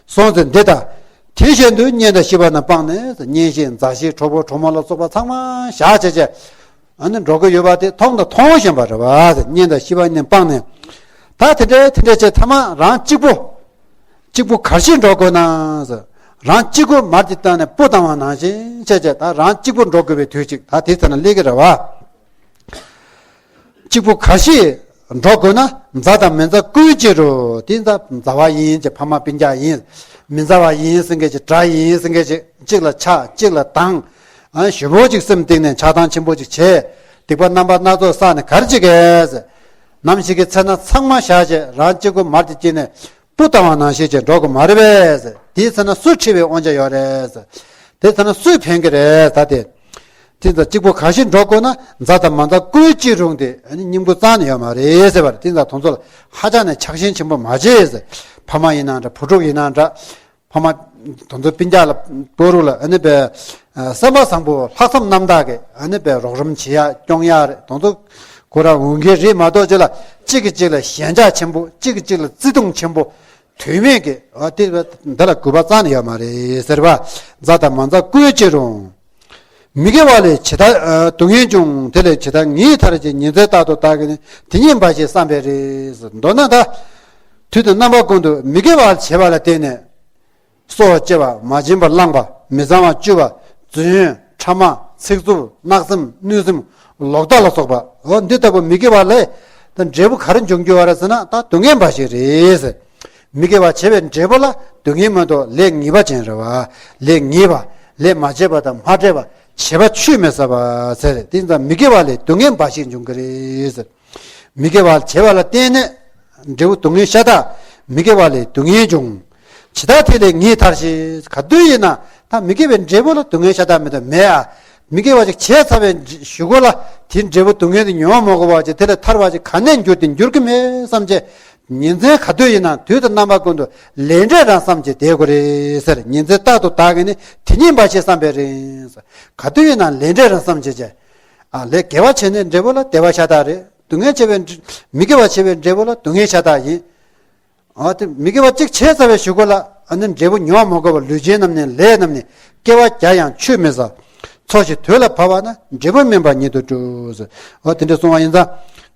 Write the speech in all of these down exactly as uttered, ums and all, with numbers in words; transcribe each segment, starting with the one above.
སོང་ཚེ་འདི་ལྟ། དེ་བཞིན་དུ་གཉེན་དང་བཤེས་པ་རྣམས་སྤངས་ནས། གཉེན་བཤེས་མཛའ་བཤེས་གྲོགས་པོ་གྲོགས་མོ་ལ་སོགས་པ་ཚང་མ་བཞག་བྱས་བྱས། ཨ་ནི་འགྲོ་གི་ཡོད་པ་དེ་མཐོང་དང་མཐོང་བཞིན་པ་རེད་བ། གཉེན་དང་བཤེས་པ་རྣམས་སྤངས་ནས། ད་དེ་འདྲའི་དེ་འདྲའི་བྱས་ཐ་མ་རང་གཅིག་པུ། གཅིག་པུ་གར་ཞིག་འགྲོ་དགོས་ན། རང་གཅིག་པུ་མར་གྱི་སྟེང་ནས་སྤུ་བཏང་བ་ནང་བཞིན་བྱས་བྱས། ད་རང་གཅིག་པུ་འགྲོ་དགོས་པའི་དུས་གཅིག་ད་དེ་ཚེ་ན་སླེབས་ཀྱི་རེད་བ། གཅིག་པུ་གར་ཞིག་འགྲོ་དགོས་ན། མཛའ་དང་མི་མཛའ་ཀུན་གཅིག་རུང་། དེ་མཛའ་མཛའ་བ་ཡིན་ཅེས་ཕ་མ་སྤུན་ཀྱག་ཡིན། མི་མཛའ་བ་ཡིན་ཟེར་མཁན་ཅིག་དགྲ་ཡིན་ཟེར་མཁན་ཅིག་གཅིག་ལ་ཆགས་གཅིག་ལ་སྡང་། ཨ་ཞེ་པོ་ཅིག་སེམས་གཏིང་ནས་ཆགས་སྡང་ཆེན་པོ་ཅིག་བྱས། སྡིག་པ་རྣམ་པ་སྣ་ཚོགས་བསགས་ནས་ག་རེ་བྱེད་ཀྱི་ཟེར། ནམ་ཞིག་གི་ཚེ་ན་ཚང་མ་བཞག་བྱས་རང་གཅིག་པུ་མར་དེ་སྐྱེས་ནས་སྤུ་བཏང་བ་ནང་བཞིན་བྱས་འགྲོ་དགོས་མ་རེད་པས་ཟེར། དེའི་ཚེ་ན་སུས་ཁྲིད་པའི་དབང་ཆ་ཡོད་རེད་ཟེར། དེ་ཚེ་ན་སུས་ཕན་གྱི་རེད་ད་དེ། དེ་ཚོ་གཅིག་པུ་གར་ཞིག་འགྲོ་དགོས་ན། མཛའ་དང་མ་མཛའ་ཀུན་གཅིག་རུང་སྟེ། ཨ་ནི་སྙིང་པོ་རྩ་ནས་ཡོད་མ་རེད་ཟེར་བ་རེད། དེ་ཚོ་དེ་ཚོ་ལ་ཧ་ཅང་ནས་ཆགས་ཞེན་ཆེན་པོ་མ་བྱེད་ཟེར། ཕ་མ་ཡིན་ན་འདྲ། བུ་ཕྲུག་ཡིན་ན་འདྲ། ཕ་མ་དེ་ཚོ་སྤུན་ཀྱག་ལ་བུ་ཕྲུག་ལ་ཨ་ནི་པའི་ཨ་སེམས་པ་བཟང་པོ་ལྷག་བསམ་རྣམ་དག་གིས་ཨ་ནི་པའི་རོགས་རམ་བྱེད་ཡག་སྐྱོང་ཡག་རེད། དེ་ཚོ་ཁོ་རང་འོས་འགན་རེད་མ་གཏོགས། གཅིག་ལ་གཅིག་གིས་གཅིག་ལ་ཞེན་ཆགས་ཆེན་པོ། གཅིག་གིས་གཅིག་ལ་བརྩེ་དུང་ཆེན་པོ། དོན་མེད་ཀྱི་ཨ་དེ་འདི་ལ་དགོས་པ་རྩ་ནས་ཡོད་མ་རེད་ཟེར་བ། མཛའ་དང་མ་མཛའ་ཀུན་གཅིག་རུང་། མི་དགེ་བ་ལས་ཇི་ལྟར་ཨ་སྡུག་བསྔལ་འབྱུང་། དེ་ལས་ཇི་ལྟར་ངེས་ཐར་ཞེས། ཉིན་མཚན་རྟག་ཏུ་བདག་གིས་ནི། དེ་ཉིད་འབའ་ཞིག་བསམ་པས་རེད་ཟེར། མདོར་ན་ད། དུས་དང་རྣམ་པ་ཀུན་ཏུ་མི་དགེ་བ་བྱས་པ་ལ་བརྟེན་ནས། སྲོག་བཅད་པ། མ་བྱིན་པར་བླངས་པ། མི་གཙང་བ་སྤྱོད་པ། རྫུན། ཕྲ་མ། ཚིག་རྩུབ། བརྣག་སེམས། གནོད་སེམས། ལོག་ལྟ་ལ་སོགས་པ། འོ་འདི་ལྟ་བུ་མི་དགེ་བ་ལས་ད་འབྲས་བུ་ག་རེ་འབྱུང་རྒྱུ་བ་རེད་ཟེར་ན། ད་སྡུག་བསྔལ་འབའ་ཞིག་རེད་ཟེར། མི་དགེ་བ་བྱས་པའི་འབྲས་བུ་ལ་སྡུག་བསྔལ་མ་གཏོགས་ལས་ངེས་པ་ཅན་རེད་བ། ལས་ངེས་པ། ལས་མ་བྱས་པ་དང་མ་འབྲེལ་བ། བྱས་པ་ཆུད་མི་ཟ་བ་ཟེར། དེ་ཙང་མི་དགེ་བ་ལས་སྡུག་བསྔལ་འབའ་ཞིག་འབྱུང་གི་རེད་ཟེར། མི་དགེ་བ་བྱས་པ་ལ་བརྟེན་ནས་འབྲས་བུ་སྡུག་བསྔལ་ཤ་སྟག་མི་དགེ་བ་ལས་སྡུག་བསྔལ་འབྱུང་། ཇི་ལྟར་དེ་ལས་ངེས་ཐར་ཞེས། ག་དུས་ཡིན་ན་ད་མི་དགེ་བའི་འབྲས་བུ་ལ་སྡུག་བསྔལ་ཤ་སྟག་མེད་དུ་མེད་ཨ། མི་དགེ་བ་ཅིག་བྱས་ཚར་བའི་གཞུག་གུ་ལ་དེའི་འབྲས་བུ་སྡུག་བསྔལ་དེ་མྱོང་མ་དགོས་པ་ཅིག་དེ་ལས་ཐར་བ་ཅིག་ག་ནས་འགྱུར་ཏེ་འགྱུར་གི་མེད་བསམ་བྱས། ཉིན་མཚན་ག་དུས་ཡིན་ན་དུས་དང་རྣམ་པ་ཀུན་ཏུ་ལས་འབྲས་རང་བསམ་གྱིས་བསྡད་དགོས་རེད་ཟེར། ཉིན་མཚན་རྟག་ཏུ་བདག་གིས་ནི། དེ་ཉིད་འབའ་ཞིག་བསམ་པས་རེད་ཟེར། ག་དུས་ཡིན་ན་ལས་འབྲས་རང་བསམ་བྱས་བྱས། ཨ་ལས་དགེ་བ་བྱས་ནས་འབྲས་བུ་ལ་བདེ་བ་ཤ་སྟག་རེད། སྡུག་བསྔལ་བྱས་པའི་འབྲས་མི་དགེ་བ་བྱས་པའི་འབྲས་བུ་ལ་སྡུག་བསྔལ་ཤ་སྟག་ཡིན། ཨ་དེ་མི་དགེ་བ་གཅིག་བྱས་ཚར་བའི་གཞུག་གུ་ལ། ཨ་ནི་འབྲས་བུ་མྱོང་མ་དགོས་པར་ལུས་ཅན་རྣམས་ནི་ལས་རྣམས་ནི། སྐྱེ་བ་བརྒྱ་ཡང་ཆུད་མི་ཟ། འཚོ་ཞིང་དུས་ལ་བབ་པ་ན། འབྲས་བུ་སྨིན་པ་ཉིད་དུ་འགྲུབ་ཟེར། ཨོ་དེ་འདྲ་གསུངས་པ་ཡིན་ཙང་།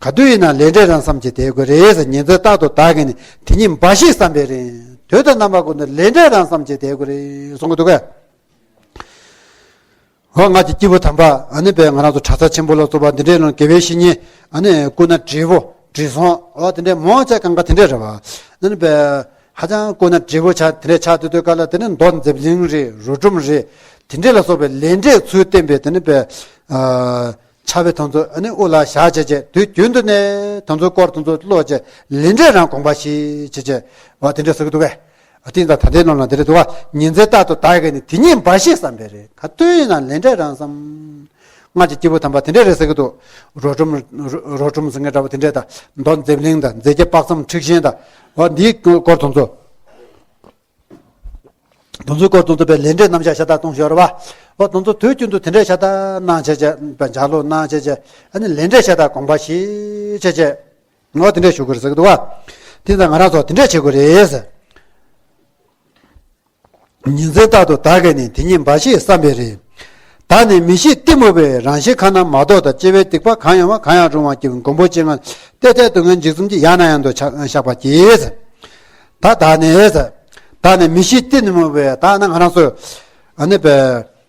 ག་དུས་ཡིན་ན་ལས་འབྲས་རང་བསམ་གྱིས་བསྡད་དགོས་རེད་ཟེར། ཉིན་མཚན་རྟག་ཏུ་བདག་གིས་ནི། དེ་ཉིད་འབའ་ཞིག་བསམ་པས་རེད། དུས་དང་རྣམ་པ་ཀུན་ཏུ་ལས་འབྲས་རང་བསམ་གྱིས་བསྡད་དགོས་རེད་གསུང་གི་འདུག་གས། ཨོ་ང་གི་སྐྱེས་བུ་དམ་པ། ཨ་ནི་པའི་ང་རང་ཚོ་གྲྭ་ས་ཆེན་པོ་ལ་སོགས་པ་འདི་འདྲའི་ནང་དགེ་བའི་བཤེས་གཉེན། ཨ་ནི་སྐུ་ན་བགྲེས་པོ་བགྲེས་སོང་། ཨོ་དེ་འདྲའི་མང་ཆེ་གང་ག་དེ་འདྲའི་རེད་བ། ཨ་ནི་པའི་ཧ་ཅང་སྐུ་ན་བགྲེས་པོ་ཆགས་དེ་འདྲའི་ཆགས་དུས་དུས་སྐབས་ལ། དེ་ནི་མདོ་མཛེས་བླིང་རེད། རོ་སྒྲུང་རེད། དེ་འདྲའི་ལ་སོགས་པའི་ལས་འབྲས་ཚུལ་བསྟན་པའི་དེ་ནི་པའི་ཨ་ཕྱག་དཔེ་དེ་ཚོ་ཨ་ནི་དབུ་ལ་བཞག་བྱས་བྱས། དུས་རྒྱུན་དུ་ནས་དེ་ཚོའི་སྐོར་དེ་ཚོ་ཀློག་བྱས། ལས་འབྲས་རང་དགོངས་པ་བཞེས་བྱས་བྱས། ཨོ་དེ་འདྲ་ཟེར་གི་འདུག་གས། དེ་ཡིན་ཙང་ད་ལྟའི་ནང་ལ་འདི་འདྲ་འདུག་བ། ཉིན་མཚན་རྟག་ཏུ་བདག་གིས་ནི། དེ་ཉིད་འབའ་ཞིག་བསམ་པས་རེད། ག་དུས་ཡིན་ན་ལས་འབྲས་རང་བསམ། སྔར་གྱི་སྐྱེས་བུ་དམ་པ་དེ་འདྲ་རེད་ཟེར་གི་འདུག་རོ་སྒྲུང་། རོ་རོ་སྒྲུང་ཟེར་མཁན་འདྲ་བོ་དེ་འདྲ་དང་། མདོ་མཛེས་བླིང་དང་། མཛེས་བརྒྱད་དཔག་བསམ་འཁྲུགས་ཤིང་དང་། འོ་འདིའི་སྐོར་དེ་ཚོ། དེ་ཚོའི་སྐོར་དེ་ཚོ་པའི་ལས་འབྲས་རྣམ་གཞག་ཤ་སྟག་གཏོང་ཤོར་བ། འོ་དེ་ཚོ་དུས་རྒྱུན་དུ་དེ་འདྲ་ཤ་སྟག་གནང་བྱས་བྱས། ལྗགས་ཀློག་གནང་བྱས་བྱས། ཨ་ནི་ལས་འབྲས་ཤ་སྟག་དགོངས་པ་བཞེས་བྱས་བྱས། ངོ་དེ་འདྲས་ཞུ་དགོས་རེད་ཟེར་གི་འདུག་བ། དེ་ཙང་ང་རང་ཚོ་དེ་འདྲས་བྱེད་དགོས་རེད་ཟེར། ཉིན་མཚན་རྟག་ཏུ་བདག་གིས་ནི། དེ་ཉིད་འབའ་ཞིག་བསམ་པས་རེད། བདག་ནི་མི་ཤེས་གཏི་མུག་པས། རང་བཞིན་ཁ་ན་མ་ཐོ་དང་། སྐྱེ་བའི་སྡིག་པ་གང་ཡང་བ། གང་ཡང་རུང་བར་སྐྱེ་བའི་མགོན་པོ་ཅན་ངག་ལ། བལྟས་བལྟས་སྡུག་བསྔལ་འཇིགས་གསུམ་གྱིས། ཡང་ནས་ཡང་དུ་བཤགས་པར་བགྱི། ད་བདག་ནི་ཟེར། བདག་ནི་མི་ཤེས་གཏི་མུག་པས། ད་ནི་ང་རང་ཚོ་ཨ་ནི་པའི་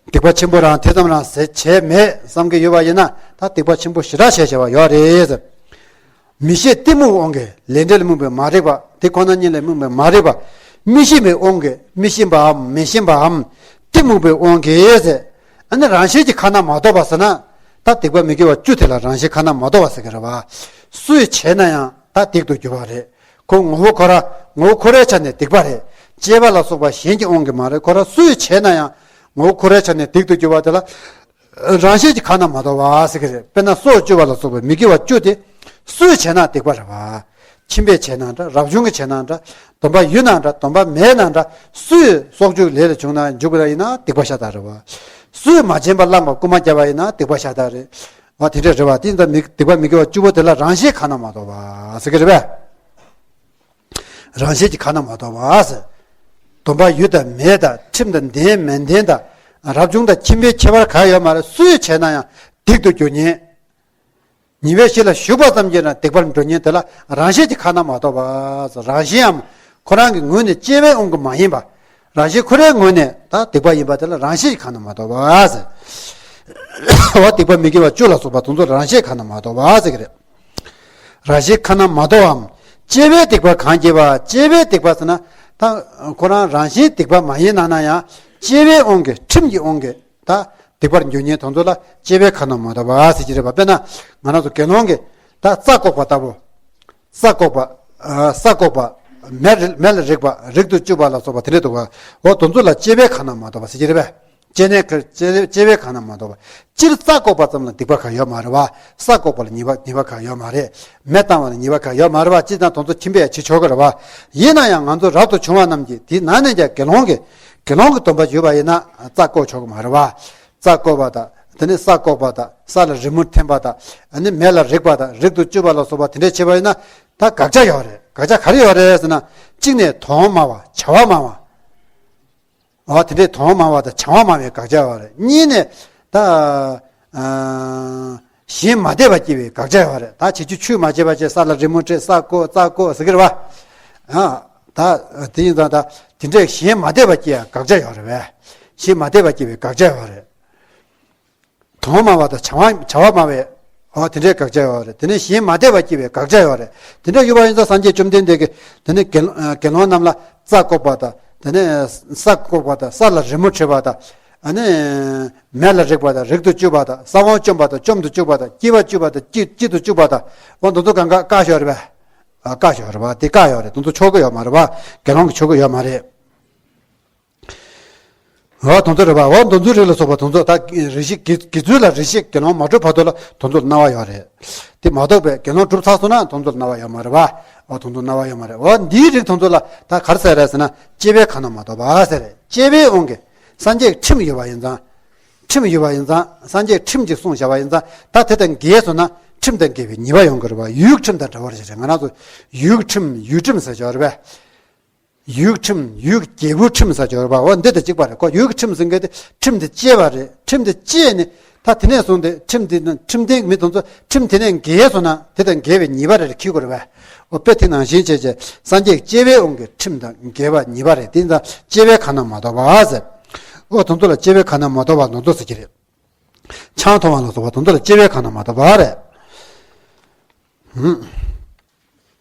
སྡིག་པ་ཆེན་པོ་རང་དེ་ཙམ་རང་ཟེར་བྱས་མེད་བསམ་གྱི་ཡོད་པ་ཡིན་ན། ད་སྡིག་པ་ཆེན་པོ་ཞེ་དྲག་བྱས་བྱས་པ་ཡོད་རེད་ཟེར། མི་ཤེས་གཏི་མུག་དབང་གིས། ལས་འབྲས་ལ་དམིགས་པའི་མ་རིག་པ། དེ་ཁོ་ན་ཉིད་ལ་དམིགས་པའི་མ་རིག་པ། མི་ཤེས་པའི་དབང་གིས། མི་ཤེས་པའམ་མི་ཤེས་པའམ་གཏི་མུག་པའི་དབང་གིས་ཟེར། ཨ་ནི་རང་བཞིན་གྱིས་ཁ་ན་མ་ཐོ་བ་ཟེར་ན། ད་སྡིག་པ་མི་དགེ་བ་བཅུ་དེ་ལ་རང་བཞིན་ཁ་ན་མ་ཐོ་བ་ཟེར་གྱི་རེད་བ། སུས་བྱས་ན་ཡང་ད་སྡིག་ཏུ་འགྱུར་བ་རེད། ཁོ་ངོ་བོ་ཁོ་ར། ངོ་བོ་ཁོ་རའི་ཆ་ནས་སྡིག་པ་རེད། སྐྱེས་པ་ལ་སོགས་པ་གཞན་གྱི་དབང་གིས་མ་རེད། ཁོ་ར་སུས་བྱས་ན་ཡང་ངོ་བོ་ཁོ་རའི་ཆ་ནས་སྡིག་ཏུ་འགྱུར་བ་དེ་ལ་རང་བཞིན་གྱིས་ཁ་ན་མ་ཐོ་བ་ཟེར་གྱི་རེད། དཔེར་ན་སྲོག་གཅོད་པ་ལ་སོགས་པའི་མི་དགེ་བ་བཅུ་དེ་སུས་བྱས་ན་སྡིག་པ་རེད་བ། ཁྱིམ་པས་བྱས་ན་འདྲ། རབ་བྱུང་གིས་བྱས་ན་འདྲ། སྡོམ་པ་ཡོད་ན་འདྲ། སྡོམ་པ་མེད་ན་འདྲ། སུས་སྲོག་གཅོད་ལས་ལ་བྱུང་ན་འཇུག་པ་ཡིན་ན་སྡིག་པ་ཤ་སྟག་རེད་བ། སུས་མ་བྱིན་པར་བླངས་པ་རྐུན་མ་བརྒྱབ་པ་ཡིན་ན་སྡིག་པ་ཤ་སྟག་རེད་བ། དེ་འདྲ་རེད་བ། དེ་ཡིན་ཙང་མི་སྡིག་པ་མི་དགེ་བ་བཅུ་པོ་དེ་ལ་རང་བཞིན་ཁ་ན་མ་ཐོ་བ་ཟེར་གྱི་རེད་པས། རང་བཞིན་གྱིས་ཁ་ན་མ་ཐོ་བ་ཟེར། སྡོམ་པ་ཡོད་དང་མེད་དང་ཁྲིམས་དང་ལྡན་མི་ལྡན་དང་། རབ་བྱུང་དང་ཁྱིམ་པའི་ཁྱད་པར་གང་ཡོད་མ་རེད། སུས་བྱས་ན་ཡང་སྡིག་ཏུ་འགྱུར་ཉེན། ཉེས་པའི་གཞི་ལ་ཞུགས་པ་ཙམ་གྱིས་ན་སྡིག་པར་འགྱུར་ཉེན་དེ་ལ་རང་བཞིན་གྱིས་ཁ་ན་མ་ཐོ་བ། རང་བཞིན་འམ་ཁོ་རང་གི་ངོས་ནས་སྐྱེ་བའི་དབང་གིས་མ་ཡིན་པ། རང་བཞིན་ཁོ་རའི་ངོས་ནས་ད་སྡིག་པ་ཡིན་པ་དེ་ལ་རང་བཞིན་གྱིས་ཁ་ན་མ་ཐོ་བ། འོ་སྡིག་པ་མི་དགེ་བ་བཅུ་ལ་སོགས་པ་དེ་ཚོ་རང་བཞིན་ཁ་ན་མ་ཐོ་བ་ཟེར་གྱི་རེད། རང་བཞིན་ཁ་ན་མ་ཐོ་བའམ། སྐྱེ་བའི་སྡིག་པ་གང་སྐྱེ་བ། སྐྱེ་བའི་སྡིག་པ་ཟེར་ན། ད་ཁོ་རང་རང་བཞིན་སྡིག་པ་མ་ཡིན་ན་ན་ཡང་སྐྱེ་བའི་དབང་གིས་ཁྲིམས་ཀྱི་དབང་གིས་ད་སྡིག་པར་འགྱུར་ཉེན་དེ་ཚོ་ལ་སྐྱེ་བའི་ཁ་ན་མ་ཐོ་བ་ཟེར་གྱི་རེད་པ། དཔེར་ན་ང་རང་ཚོ་དགེ་སློང་གིས་ད་རྩྭ་བཀོག་པ་ལྟ་བུ། རྩྭ་བཀོག་པ། ཨ། ས་བཀོག་པ། མེ་རི་མེ་ལ་རེག་པ། རེག་ཏུ་བཅུག་པ་ལ་སོགས་པ་དེ་འདྲ་འདུག་ག་འོ་དེ་ཚོ་ལ་སྐྱེ་བའི་ཁ་ན་མ་ཐོ་བ་ཟེར་གྱི་རེད་པས། སྐྱེ་གནས་ཁ་སྐྱེ་སྐྱེ་བའི་ཁ་ན་མ་ཐོ་བ། སྤྱིར་རྩྭ་བཀོག་པ་ཙམ་ལ་སྡིག་པ་གང་ཡོད་མ་རེད་བ། ས་བཀོག་པ་ལ་ཉེས་པ་ཉེས་པ་གང་ཡོད་མ་རེད། མེ་བཏང་བ་ལ་ཉེས་པ་གང་ཡོད་མ་རེད་བ། སྤྱིར་བཏང་དེ་ཚོ་ཁྱིམ་པས་ཡང་བྱེད་ཆོག་གི་རེད་བ། ཡིན་ན་ཡང་ང་ཚོ་རབ་ཏུ་བྱུང་བ་རྣམས་ཀྱིས་དེ་ནང་ནས་ཀྱང་དགེ་སློང་གི་དགེ་སློང་གི་སྡོམ་པ་ཡོད་པ་ཡིན་ན་རྩྭ་བཀོག་ཆོག་གི་མ་རེད་བ། རྩྭ་བཀོག་པ་དང་། དེ་ནས་ས་བཀོག་པ་དང་། ས་ལ་རི་མོ་འཐེན་པ་དང་། ཨ་ནི་མེ་ལ་རེག་པ་དང་། རེག་ཏུ་བཅུག་པ་ལ་སོགས་པ་དེ་འདྲས་བྱས་པ་ཡིན་ན་ད་དགག་བྱ་ཡོད་རེད། དགག་བྱ་ག་རེ་ཡོད་རེད་ཟེར་ན། གཅིག་ནས་དོན་སྨྲ་བ་བྱ་བ་སྨྲ་བ། འོ་དེ་འདྲས་དོན་སྨྲ་བ་དང་བྱ་བ་སྨྲ་བའི་དགག་བྱ་ཡོད་རེད། གཉིས་ནས་ད། ཨ། གཞན་མ་དད་པ་སྐྱེ་བའི་དགག་བྱ་ཡོད་རེད། ད་བྱེད་རྒྱུ་ཆོས་མ་བྱས་པ་བྱས་ས་ལ་རི་མོ་བྲིས། ས་བཀོག་རྩྭ་བཀོག་ཟེར་གྱི་རེད་བ། ཨ། ད་དེ་ཡིན་ཙང་ད་དེ་འདྲས་གཞན་མ་དད་པ་སྐྱེ་ཡ་དགག་བྱ་ཡོད་རེད་བས། གཞན་མ་དད་པ་སྐྱེ་བའི་དགག་བྱ་ཡོད་རེད། དོན་སྨྲ་བ་དང་བྱ་བ་བྱ་བ་སྨྲ་བའི། འོ་དེ་འདྲའི་དགག་བྱ་ཡོད་རེད། དེ་ནས་གཞན་མ་དད་པ་སྐྱེ་བའི་དགག་བྱ་ཡོད་རེད། དེ་འདྲ་ཡོད་པ་ཡིན་ཙང་སངས་རྒྱས་བཅོམ་ལྡན་འདས་ཀྱིས་དེ་ནས་དགེ་དགེ་སློང་རྣམས་ལ་རྩྭ་བཀོག་པ་དང་། དེ་ནས་ས་བཀོག་པ་དང་། ས་ལ་རི་མོ་བྲིས་པ་དང་། ཨ་ནི་མེ་ལ་རེག་པ་དང་། རེག་ཏུ་བཅུག་པ་དང་། ས་བོན་བཅོམ་པ་དང་། བཅོམ་དུ་བཅུག་པ་དང་། སྐྱེ་བ་བཅུག་པ་དང་། སྐྱེ་སྐྱེ་དུ་བཅུག་པ་དང་། འོ་འདི་ཚོ་གང་ག་བཀག་ཡོད་རེད་པས། ཨ། བཀག་ཡོད་རེད་པ། དེ་བཀག་ཡོད་རེད། འདི་ཚོ་ཆོག་གི་ཡོད་མ་རེད་པ། དགེ་སློང་གིས་ཆོག་གི་ཡོད་མ་རེད། འོ་དེ་ཚོ་རེད་པ། འོ་དེ་ཚོའི་རིགས་ལ་སོགས་པ་དེ་ཚོ་ད་རེ་ཞིག་དགེ་དགེ་ཚུལ་ལ་རེ་ཞིག་དགེ་སློང་མ་གྲུབ་བར་དུ་ལ་དེ་ཚོ་ལ་གནང་བ་ཡོད་རེད། དེ་མ་གཏོགས་པའི་དགེ་སློང་གྲུབ་ཚར་སོང་ན་དེ་ཚོ་ལ་གནང་བ་ཡོད་མ་རེད་པ། འོ་དེ་ཚོ་གནང་བ་ཡོད་མ་རེད། འོ་འདིའི་རིགས་དེ་ཚོ་ལ་ད་ག་རེ་ཟེར་རེད་ཟེར་ན། སྐྱེ་བའི་ཁ་ན་མ་ཐོ་བ་ཟེར་རེད། སྐྱེ་བའི་དབང་གིས་སངས་རྒྱས་ཀྱི་ཁྲིམས་ཡོད་པ་ཡིན་ཙང་། ཁྲིམས་ཡོད་པ་ཡིན་ཙང་། སངས་རྒྱས་ཀྱི་ཁྲིམས་ཀྱིས་གསུངས་བཞག་པ་ཡིན་ཙང་། ད་དེ་དང་འགལ་སོང་ན་ཁྲིམས་དང་འགལ་བའི་ཉེས་པ་ཡོང་གི་རེད་པ། ཡུལ་གྱི་ཁྲིམས་དང་འདྲ་བ་རེད་ཟེར་རེད། ང་རང་ཚོ་ཡུལ་གྱི་ཁྲིམས་ཡུལ་ཁྲིམས་ཟེར་ཆོག་རེད་པས། ཡུལ་ཁྲིམས་ཡུལ་རྒྱལ་པོའི་ཁྲིམས་ཟེར་ཆོག་རེད་པ། འོ་འདི་དང་གཅིག་པ་རེད། ཁོ་ཡུལ་གྱི་ཁྲིམས་ཟེར་མཁན་དེ་ཁྲིམས་དེ་བཅད་པ་རེད། ཁྲིམས་དེ་བཅད་ནས་ད་དེ་ནས་བཟུང་སྟེ་ཁྲིམས་དེ་ནི་ཁྲིམས་ལྡན་གྱི་མི་དེ་ཚོ་ཁྲིམས་དེ་ནས་འགལ་སོང་ན་དེ་དང་འགལ་བའི་ཉེས་པ་རེ་རེ་འཁྱེར་དགོས་རེད་པས། འོ་དཔེ་དེ་ནང་བཞིན་བྱས་བྱས་སངས་རྒྱས་ཀྱི་སྐྱེ་བའི་དབང་གིས་ཁྲིམས་དང་འགལ་བ་ཉེས་པ་རེད། དེ་ཡིན་ཙང་སྐྱེ་བའི་ཁ་ན་མ་ཐོ་བ་ཟེར། འོ་དེ་ཚོ་ལ་སྐྱེ་བའི་ཁ་ན་མ་ཐོ་བ་དེ་ཚོ་ཟེར་གྱི་རེད། ཆང་འཐུང་བ་ལ་སོགས་པ་དེ་ཚོ་ལ་སྐྱེ་བའི་ཁ་ན་མ་ཐོ་བ་རེད། ཧུམ།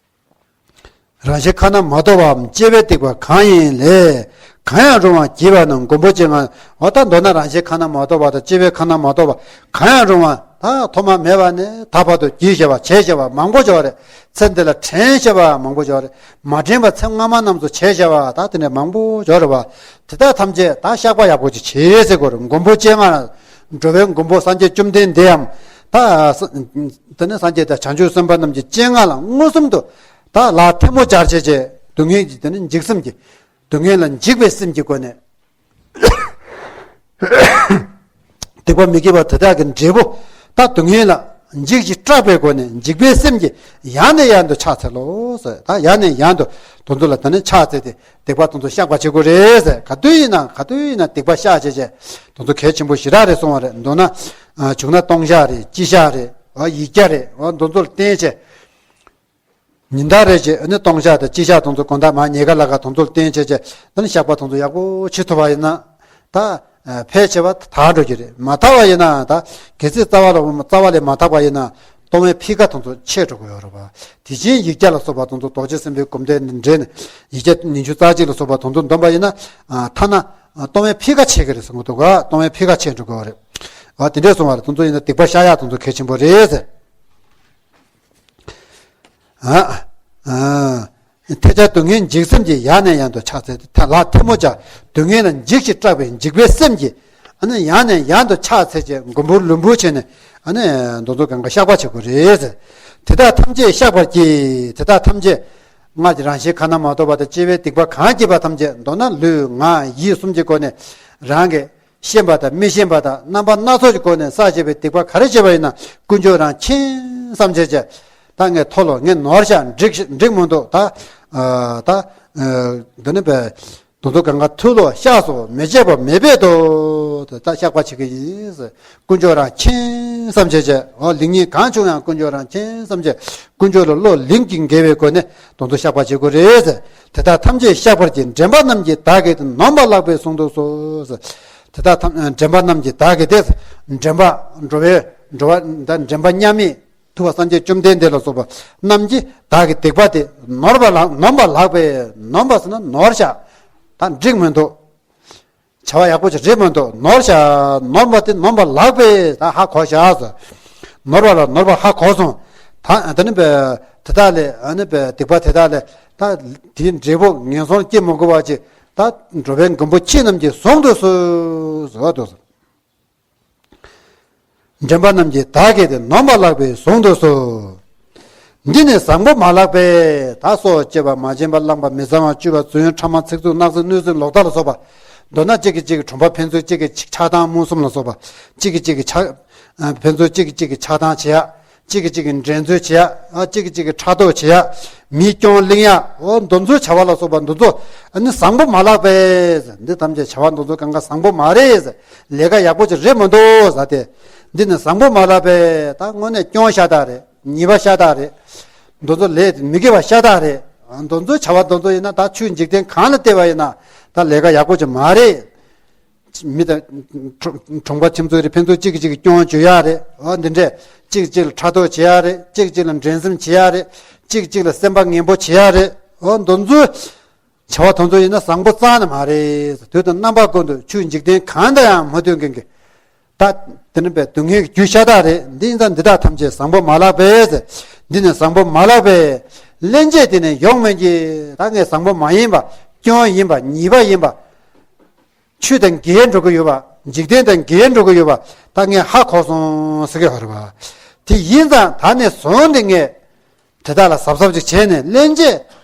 རང་བཞིན་ཁ་ན་མ་ཐོ་བའམ། སྐྱེ་བའི་སྡིག་པ་གང་ཡིན་ལས། གང་ཡང་རུང་བ་བགྱིས་པ་རྣམས་མགོན་པོ་སྤྱན་སྔར། འོ་ད་མདོར་ན་རང་བཞིན་ཁ་ན་མ་ཐོ་བ་དང་། སྐྱེ་བའི་ཁ་ན་མ་ཐོ་བ་གང་ཡང་རུང་བ། ད་ཐོག་མ་མེད་པ་ནས་ད་བར་དུ་བགྱིས་བཞག་པ་བྱས་བཞག་པ་མང་པོ་ཡོད་རེད། ཚེ་འདི་ལ་དྲན་བཞག་པ་མང་པོ་ཡོད་རེད། མ་དྲན་པ་ཚེ་སྔ་མ་རྣམས་སུ་བྱས་བཞག་པ་ད་དེ་འདྲ་མང་པོ་ཡོད་རེད་པ། དེ་དག་ཐམས་ཅད་ད་བཤགས་པ་ཡག་པོ་ཅིག་བྱེད་ཟེར་དགོས་རེད། མགོན་པོ་སྤྱན་སྔར། འགྲོ་བའི་མགོན་པོ་སངས་རྒྱས་བཅོམ་ལྡན་འདས་འམ། ད་ས་དེ་ནི་སངས་རྒྱས་དང་བྱང་ཆུབ་སེམས་དཔའ་རྣམས་ཀྱི་སྤྱན་སྔར་ལ་མངོན་སུམ་དུ་ད་ལག་ཐལ་མོ་སྦྱར་བྱས་བྱས། སྡུག་བསྔལ་གྱི་དེ་ནི་འཇིགས་སེམས་ཀྱི། སྡུག་བསྔལ་ལ་འཇིགས་པའི་སེམས་ཀྱི་སྒོ་ནས། སྡིག་པ་མི་དགེ་བ་དེ་དག་གི་འབྲས་བུ། ད་སྡུག་བསྔལ་ལ་འཇིགས་ཤིང་སྐྲག་པའི་སྒོ་ནས་འཇིགས་པའི་སེམས་ཀྱིས་ཡང་ནས་ཡང་དུ་ཕྱག་འཚལ་ལོ་ཟེར། ད་ཡང་ནས་ཡང་དུ་དེ་ཚོ་ལ་ད་ནི་ཕྱག་འཚལ་ཏེ་སྡིག་པ་དེ་ཚོ་བཤགས་པ་བྱེད་དགོས་རེད་ཟེར། ག་དུས་ཡིན་ན་ག་དུས་ཡིན་ན་སྡིག་པ་བཤགས་བྱས་བྱས་དེ་ཚོ་གལ་ཆེན་པོ་ཞེ་དྲག་རེད་གསུང་བ་རེད། མདོར་ན་བྱུང་ན་ལྟུང་བཤགས་རེད། སྤྱི་བཤགས་རེད། ཡིག་བརྒྱ་རེད། དེ་ཚོ་ལ་བརྟེན་བྱས། ཉིན་ལྟར་རེ་བཞིན་ཨ་ནི་ལྟུང་བཤགས་དང་སྤྱི་བཤགས་དེ་ཚོ་དགོང་དག་མར་ཉལ་ཁ་ལ་ཁ་དེ་ཚོ་ལ་བརྟེན་བྱས་བྱས་ཨ་ནི་བཤགས་པ་དེ་ཚོ་ཡག་པོ་བྱེད་ཐུབ་པ་ཡིན་ན་ད་ཕལ་ཆེ་བ་དག་འགྲོ་གི་རེད། མ་དག་པ་ཡིན་ན་ད་གལ་སྲིད་རྩ་བ་ལ་རྩ་བ་ལས་མ་དག་པ་ཡིན་ན་ལྟུང་བའི་འཕེལ་ཁ་དེ་ཚོ་ཆེ་འགྲོ་གི་ཡོད་རེད་པ། དེ་བཞིན་ཡིག་བརྒྱ་ལ་སོགས་པ་དེ་ཚོ་རྡོ་རྗེ་སེམས་དཔའི་སྒོམ་བཟླས་འདྲེན་ཡིག་བརྒྱ་ཉི་ཤུ་རྩ་གཅིག་ལ་སོགས་པ་དེ་ཚོ་འདོན་པ་ཡིན་ན་ཐ་ན་ལྟུང་བའི་འཕེལ་ཁ་ཆེ་གི་རེད་གསུང་གི་འདུག་ག་ལྟུང་བའི་འཕེལ་ཁ་ཆེ་འགྲོ་གི་ཡོད་རེད། དེ་འདྲས་གསུང་བ་རེད། དེ་ཚོ་ཡིན་ན་སྡིག་པ་བཤགས་ཡག་དེ་ཚོ་གལ་ཆེན་པོ་རེད་ཟེར། ཨ། ཨ། ཐལ་བྱ་སྡུག་བསྔལ་འཇིགས་སེམས་ཀྱིས་ཡང་ནས་ཡང་དུ་ཕྱག་འཚལ་ཏེ། ལག་ཐལ་མོ་སྦྱར། སྡུག་བསྔལ་ལ་འཇིགས་ཤིང་སྐྲག་པའི་འཇིགས་པའི་སེམས་ཀྱིས་ཨ་ནི་ཡང་ནས་ཡང་དུ་ཕྱག་འཚལ་བྱས་མགོན་པོ་ལུས་འབུལ་བྱས་ནས་ཨ་ནི་མདོ་མཛོད་གང་ག་བཤགས་པ་བྱེད་དགོས་རེད་ཟེར། དེ་དག་ཐམས་ཅད་བཤགས་པར་བགྱི། དེ་དག་ཐམས་ཅད་སྔར་གྱི་རང་བཞིན་ཁ་ན་མ་ཐོ་བ་དང་སྐྱེ་བའི་སྡིག་པ་གང་སྐྱེས་པ་ཐམས་ཅད་མདོར་ན་ལུས་ངག་ཡིད་གསུམ་གྱི་སྒོ་ནས་རང་གི་ཤེས་པ་དང་མི་ཤེས་པ་དང་རྣམ་པ་སྣ་ཚོགས་ཀྱི་སྒོ་ནས་བསགས་བཞག་པའི་སྡིག་པ་ག་རེ་བྱས་པ་ཡིན་ན་ཀུན་འབྱུང་རང་མཁྱེན་བསམ་བྱས་བྱས། ད་ངས་མཐོལ་ལོ་ངས་ནོར་བཞག་འགྲིག་འགྲིག་མི་འདུག་ད་ཨ་ད་ཨ་འདི་ནི་བས་ དོན་དུ་གང་ག་ཐུགས་ལ་བཤགས་སོ། མི་བྱེད་པ་མེད་པའི་དོན་དུ་ད་བཤགས་པ་བྱེད་ཀྱི་ཡིན། དཀོན་མཆོག་རང་མཁྱེན་བསམ་བྱས་བྱས། འོ་ལེགས་ཉེས་གང་བྱུང་ཡང་དཀོན་མཆོག་རང་མཁྱེན་བསམ་བྱས། དཀོན་མཆོག་ལ་བློ་ལིང་གིས་འགེལ་བའི་སྒོ་ནས་དོན་དུ་བཤགས་པ་བྱེད་དགོས་རེད། དེ་དག་ཐམས་ཅད་བཤགས་པར་བགྱི། འདྲེན་པ་རྣམས་ཀྱིས་བདག་གི་དེ་ནོན་པ་ལགས་པས་གསུངས་དུས་སུ། དེ་དག་ཐམས་འདྲེན་པ་རྣམས་ཀྱིས་བདག་གི་དེ། འདྲེན་པ་འགྲོ་བའི་འགྲོ་བ་ད་འདྲེན་པ་མཉམ་མེད། ཐུབ་པ་སངས་རྒྱས་བཅོམ་ལྡན་འདས་ལ་སོགས་པ་རྣམས་ཀྱིས་བདག་གི་སྡིག་པ་དེ་ནོར་བ་ལགས། ནོན་པ་ལགས་པས། ནོན་པ་ཟེར་ན་ནོར་བཞག་ད་འགྲིག་མི་འདུག་བྱ་བ་ཡག་པོ་ཅིག་རེད་མི་འདུག་ནོར་བཞག་ནོར་བ་དེ་ནོན་པ་ལགས་པས། ད་ཧ་གོ་བཞག་ཟེར། ནོར་བ་ལ་ནོར་བ་ཧ་གོ་སོང་། ད་དེ་ནི་པའི་དེ་དག་ལས་ཨ་ནི་པའི་སྡིག་པ་དེ་དག་ལས་ད་དེའི་འབྲས་བུ་ངན་སོང་སྐྱེ་མི་དགོས་པ་ཅིག་ད་འགྲོ་བའི་མགོན་པོ་ཁྱེད་རྣམས་ཀྱིས་གསུངས་དུས་སུ་ཟེར་བ་འདུག་འདྲེན་པ་རྣམས་ཀྱིས་བདག་གི་དེ་ནོན་པ་ལགས་པས་གསུངས་དུས་སུ། འདི་ནི་བཟང་པོ་མ་ལགས་པས། ད་སྲོག་བཅད་པ། མ་བྱིན་པ། བླངས་པ། མི་གཙང་བ་སྤྱོད་པ། རྫུན་ཕྲ་མ། ཚིག་རྩུབ། སྣང་ཚུལ། གནོད་འཚེ། ལོག་ལྟ་ལ་སོགས་པ། མདོར་ན་གཅིག་གིས་གཅིག་གི་གྲོང་པ་ཕན་ཚུན་གཅིག་གིས་གཅིག་ཆགས་སྡང་མུན་གསུམ་ལ་སོགས་པ། གཅིག་གིས་གཅིག་གི་ཆགས་ཕན་ཚུན་གཅིག་གིས་གཅིག་གི་ཆགས་སྡང་བྱེད་ཡ། གཅིག་གིས་གཅིག་གི་འགྲན་རྩོད་བྱེད་ཡ། གཅིག་གིས་གཅིག་གི་ཕྲག་དོག་བྱེད་ཡ། མིའི་སྐྱོན་གླེང་ཡ། འོ་འདི་ཚོའི་བྱ་བ་ལ་སོགས་པ་འདི་ཚོ་ཨ་ནི་བཟང་པོ་མ་ལགས་པས། འདི་ཐམས་ཅད་བྱ་བ་འདི་ཚོ་གང་ག་བཟང་པོ་མ་རེད། ལས་ཀ་ཡག་པོ་ཅིག་རེད་མི་འདུག་ཟེར་ཏེ། འདི་ནི་བཟང་པོ་མ་ལགས་པས། ད་དངོས་གནས་སྐྱོན་ཤ་སྟག་རེད། ཉེས་པ་ཤ་སྟག་རེད། འདི་ཚོ་ལས་མི་དགེ་བ་ཤ་སྟག་རེད། འདི་ཚོའི་བྱ་བ་འདི་ཚོ་ཡིན་ན་ད་ཆོས་འཇིག་རྟེན་གང་ལ་བལྟས་པ་ཡིན་ན་ད་ལས་ཀ་ཡག་པོ་ཅིག་མ་རེད། མི་དང་གྲོང་གྲོང་པ་ཁྱིམ་ཚང་རེད། ཕན་ཚུན་གཅིག་གིས་གཅིག་གི་སྐྱོན་བརྗོད་ཡ་རེད། འོ་འདི་འདྲས་གཅིག་གཅིག་ལ་ཕྲག་དོག་བྱེད་ཡ་རེད། གཅིག་གཅིག་ལ་འགྲན་སེམས་བྱེད་ཡ་རེད། གཅིག་གཅིག་ལ་སེམས་པ་ངན་པོ་བྱེད་ཡ་རེད། འོ་འདི་ཚོའི་བྱ་བ་དེ་ཚོ་ཡིན་ན་བཟང་པོ་རྩ་ནས་མ་རེད། དུས་དང་རྣམ་པ་ཀུན་ཏུ་ཆོས་འཇིག་རྟེན་གང་དང་ཡང་མི་མཐུན་མཁན་གྱི་ད་དེ་ནི་པའི་སྡུག་བསྔལ་གྱི་རྒྱུ་ཤ་སྟག་རེད། འདི་ཡིན་ཙང་འདི་དག་ཐམས་ཅད་བཟང་པོ་མ་ལགས་པས། འདི་ནི་བཟང་པོ་མ་ལགས་པས། སླན་ཆད་དེ་ནས་ཡོང་མི་བགྱིད། ད་ངས་བཟང་པོ་མ་ཡིན་པ་སྐྱོན་ཡིན་པ་ཉེས་པ་ཡིན་པ། ཆོས་དང་འགལ་འགྲོ་གི་ཡོད་པ། འཇིག་རྟེན་དང་འགལ་འགྲོ་གི་ཡོད་པ་ད་ངས་ཧ་གོ་སོང་ཟེར་གི་ཡོད་རེད་བ། དེ་ཡིན་ཙང་ད་ནས་བཟུང་སྟེ་ངས་དེ་དག་ལ་གཟབ་གཟབ་ཅིག་བྱས་ནས་སླན་ཆད་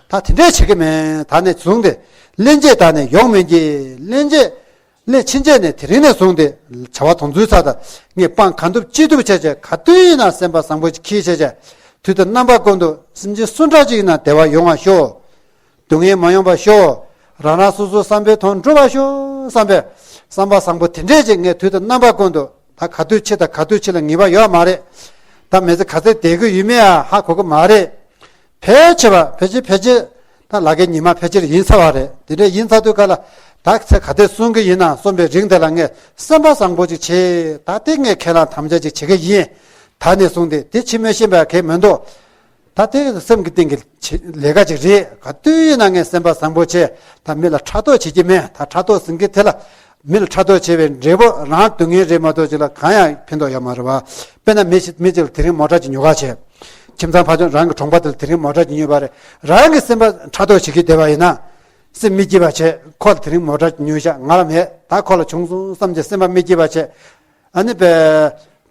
ད་དེ་འདྲས་བྱེད་ཀྱི་མེད། ད་ནས་བཟུང་སྟེ་སླན་ཆད་ད་ནས་ཡོང་མི་བགྱིད། སླན་ཆད་སླད་ཕྱིན་ཆད་ནས་དེ་རིང་ནས་བཟུང་སྟེ་བྱ་བ་དེ་ཚོའི་ཚ་ད་ངས་སྤང་གང་ཐུབ་ཅི་ཐུབ་བྱས་བྱས། ག་དུས་ཡིན་ན་སེམས་པ་བཟང་པོ་ཅིག་གིས་བྱས་བྱས། དུས་དང་རྣམ་པ་ཀུན་ཏུ་སེམས་ཅན་སུ་འདྲ་ཅིག་ཡིན་ན་བདེ་བ་ཡོང་བ་ཤོག་སྡུག་བསྔལ་མ་ཡོང་པ་ཤོག་རང་རང་སོ་སོའི་བསམ་པའི་དོན་འགྲུབ་པ་ཤོག་བསམ་པའི་བསམ་པ་བཟང་པོ་དེ་འདྲས་ཅིག་ངས་དུས་དང་རྣམ་པ་ཀུན་ཏུ་ད་ག་དུས་ཕྱི་དང་ག་དུས་ཕྱི་ལ་ངེས་པ་ཡོད་མ་རེད། ད་མི་ཚེ་ག་ཚོད་བསྡད་ཀྱི་ཡོད་མེད་ཡང་ཧ་གོ་གི་མ་རེད། ཕལ་ཆེ་བ་ཕལ་ཆེར་ཕལ་ཆེར་ད་ལ་ཁའི་ཉི་མ་ཕལ་ཆེར་ཡིན་ཚར་བ་རེད། དེ་འདྲས་ཡིན་ཚར་དུས་ག་ལ་ད་ཚེ་ག་དུས་གསུང་གི་ཡིན་ན་གསུངས་པའི་རིང་དེ་ལ་ངས་སེམས་པ་བཟང་པོ་ཅིག་བྱེད། ད་དེ་ངས་ཁས་བླངས་དམ་བཅའ་ཅིག་བྱེད་ཀྱི་ཡིན། ད་ནས་བཟུང་སྟེ་དེ་ཕྱི་མི་ཤེས་པ་གལ་མི་འདུག་ད་དེ་སེམས་ཀྱི་སྟེང་གི་ཆེ་ལས་ཀ་ཅིག་རེད། ག་དུས་ཡིན་ན་ངས་སེམས་པ་བཟང་པོ་བྱས། ད་མི་ལ་ཕྲག་དོག་བྱེད་ཀྱི་མེད། ད་ཕྲག་དོག་ཟེར་མཁན་དེ་ལ་མི་ལ་ཕྲག་དོག་བྱས་པའི་འབྲས་བུ་རང་སྡུག་བསྔལ་རེད་མ་གཏོགས་ཅིག་ལ་གང་ཡང་ཕན་ཐོགས་ཡོད་མ་རེད་བ། དཔེར་ན་མི་ཞིག་མི་གཅིག་ལ་དེ་རིང་མོ་ཊ་ཅིག་ཉོ་ག་བྱས། ཁྱིམ་ཚང་ཕ་ཆུང་རང་གི་གྲོང་པ་དེ་ལ་དེ་རིང་མོ་ཊ་ཅིག་ཉོས་པ་རེད། རང་གི་སེམས་པ་ཕྲག་དོག་བྱེད་ཀྱི་བསྡད་པ་ཡིན་ན། སེམས་མི་སྐྱིད་པ་བྱས། ཁོ་ལ་དེ་རིང་མོ་ཊ་ཉོས་ཤག་ང་ལ་མེད། ད་ཁོ་ལ་བྱུང་སོང་བསམ་གྱི་སེམས་པ་མི་སྐྱིད་པ་བྱས། ཨ་ནི་པའི་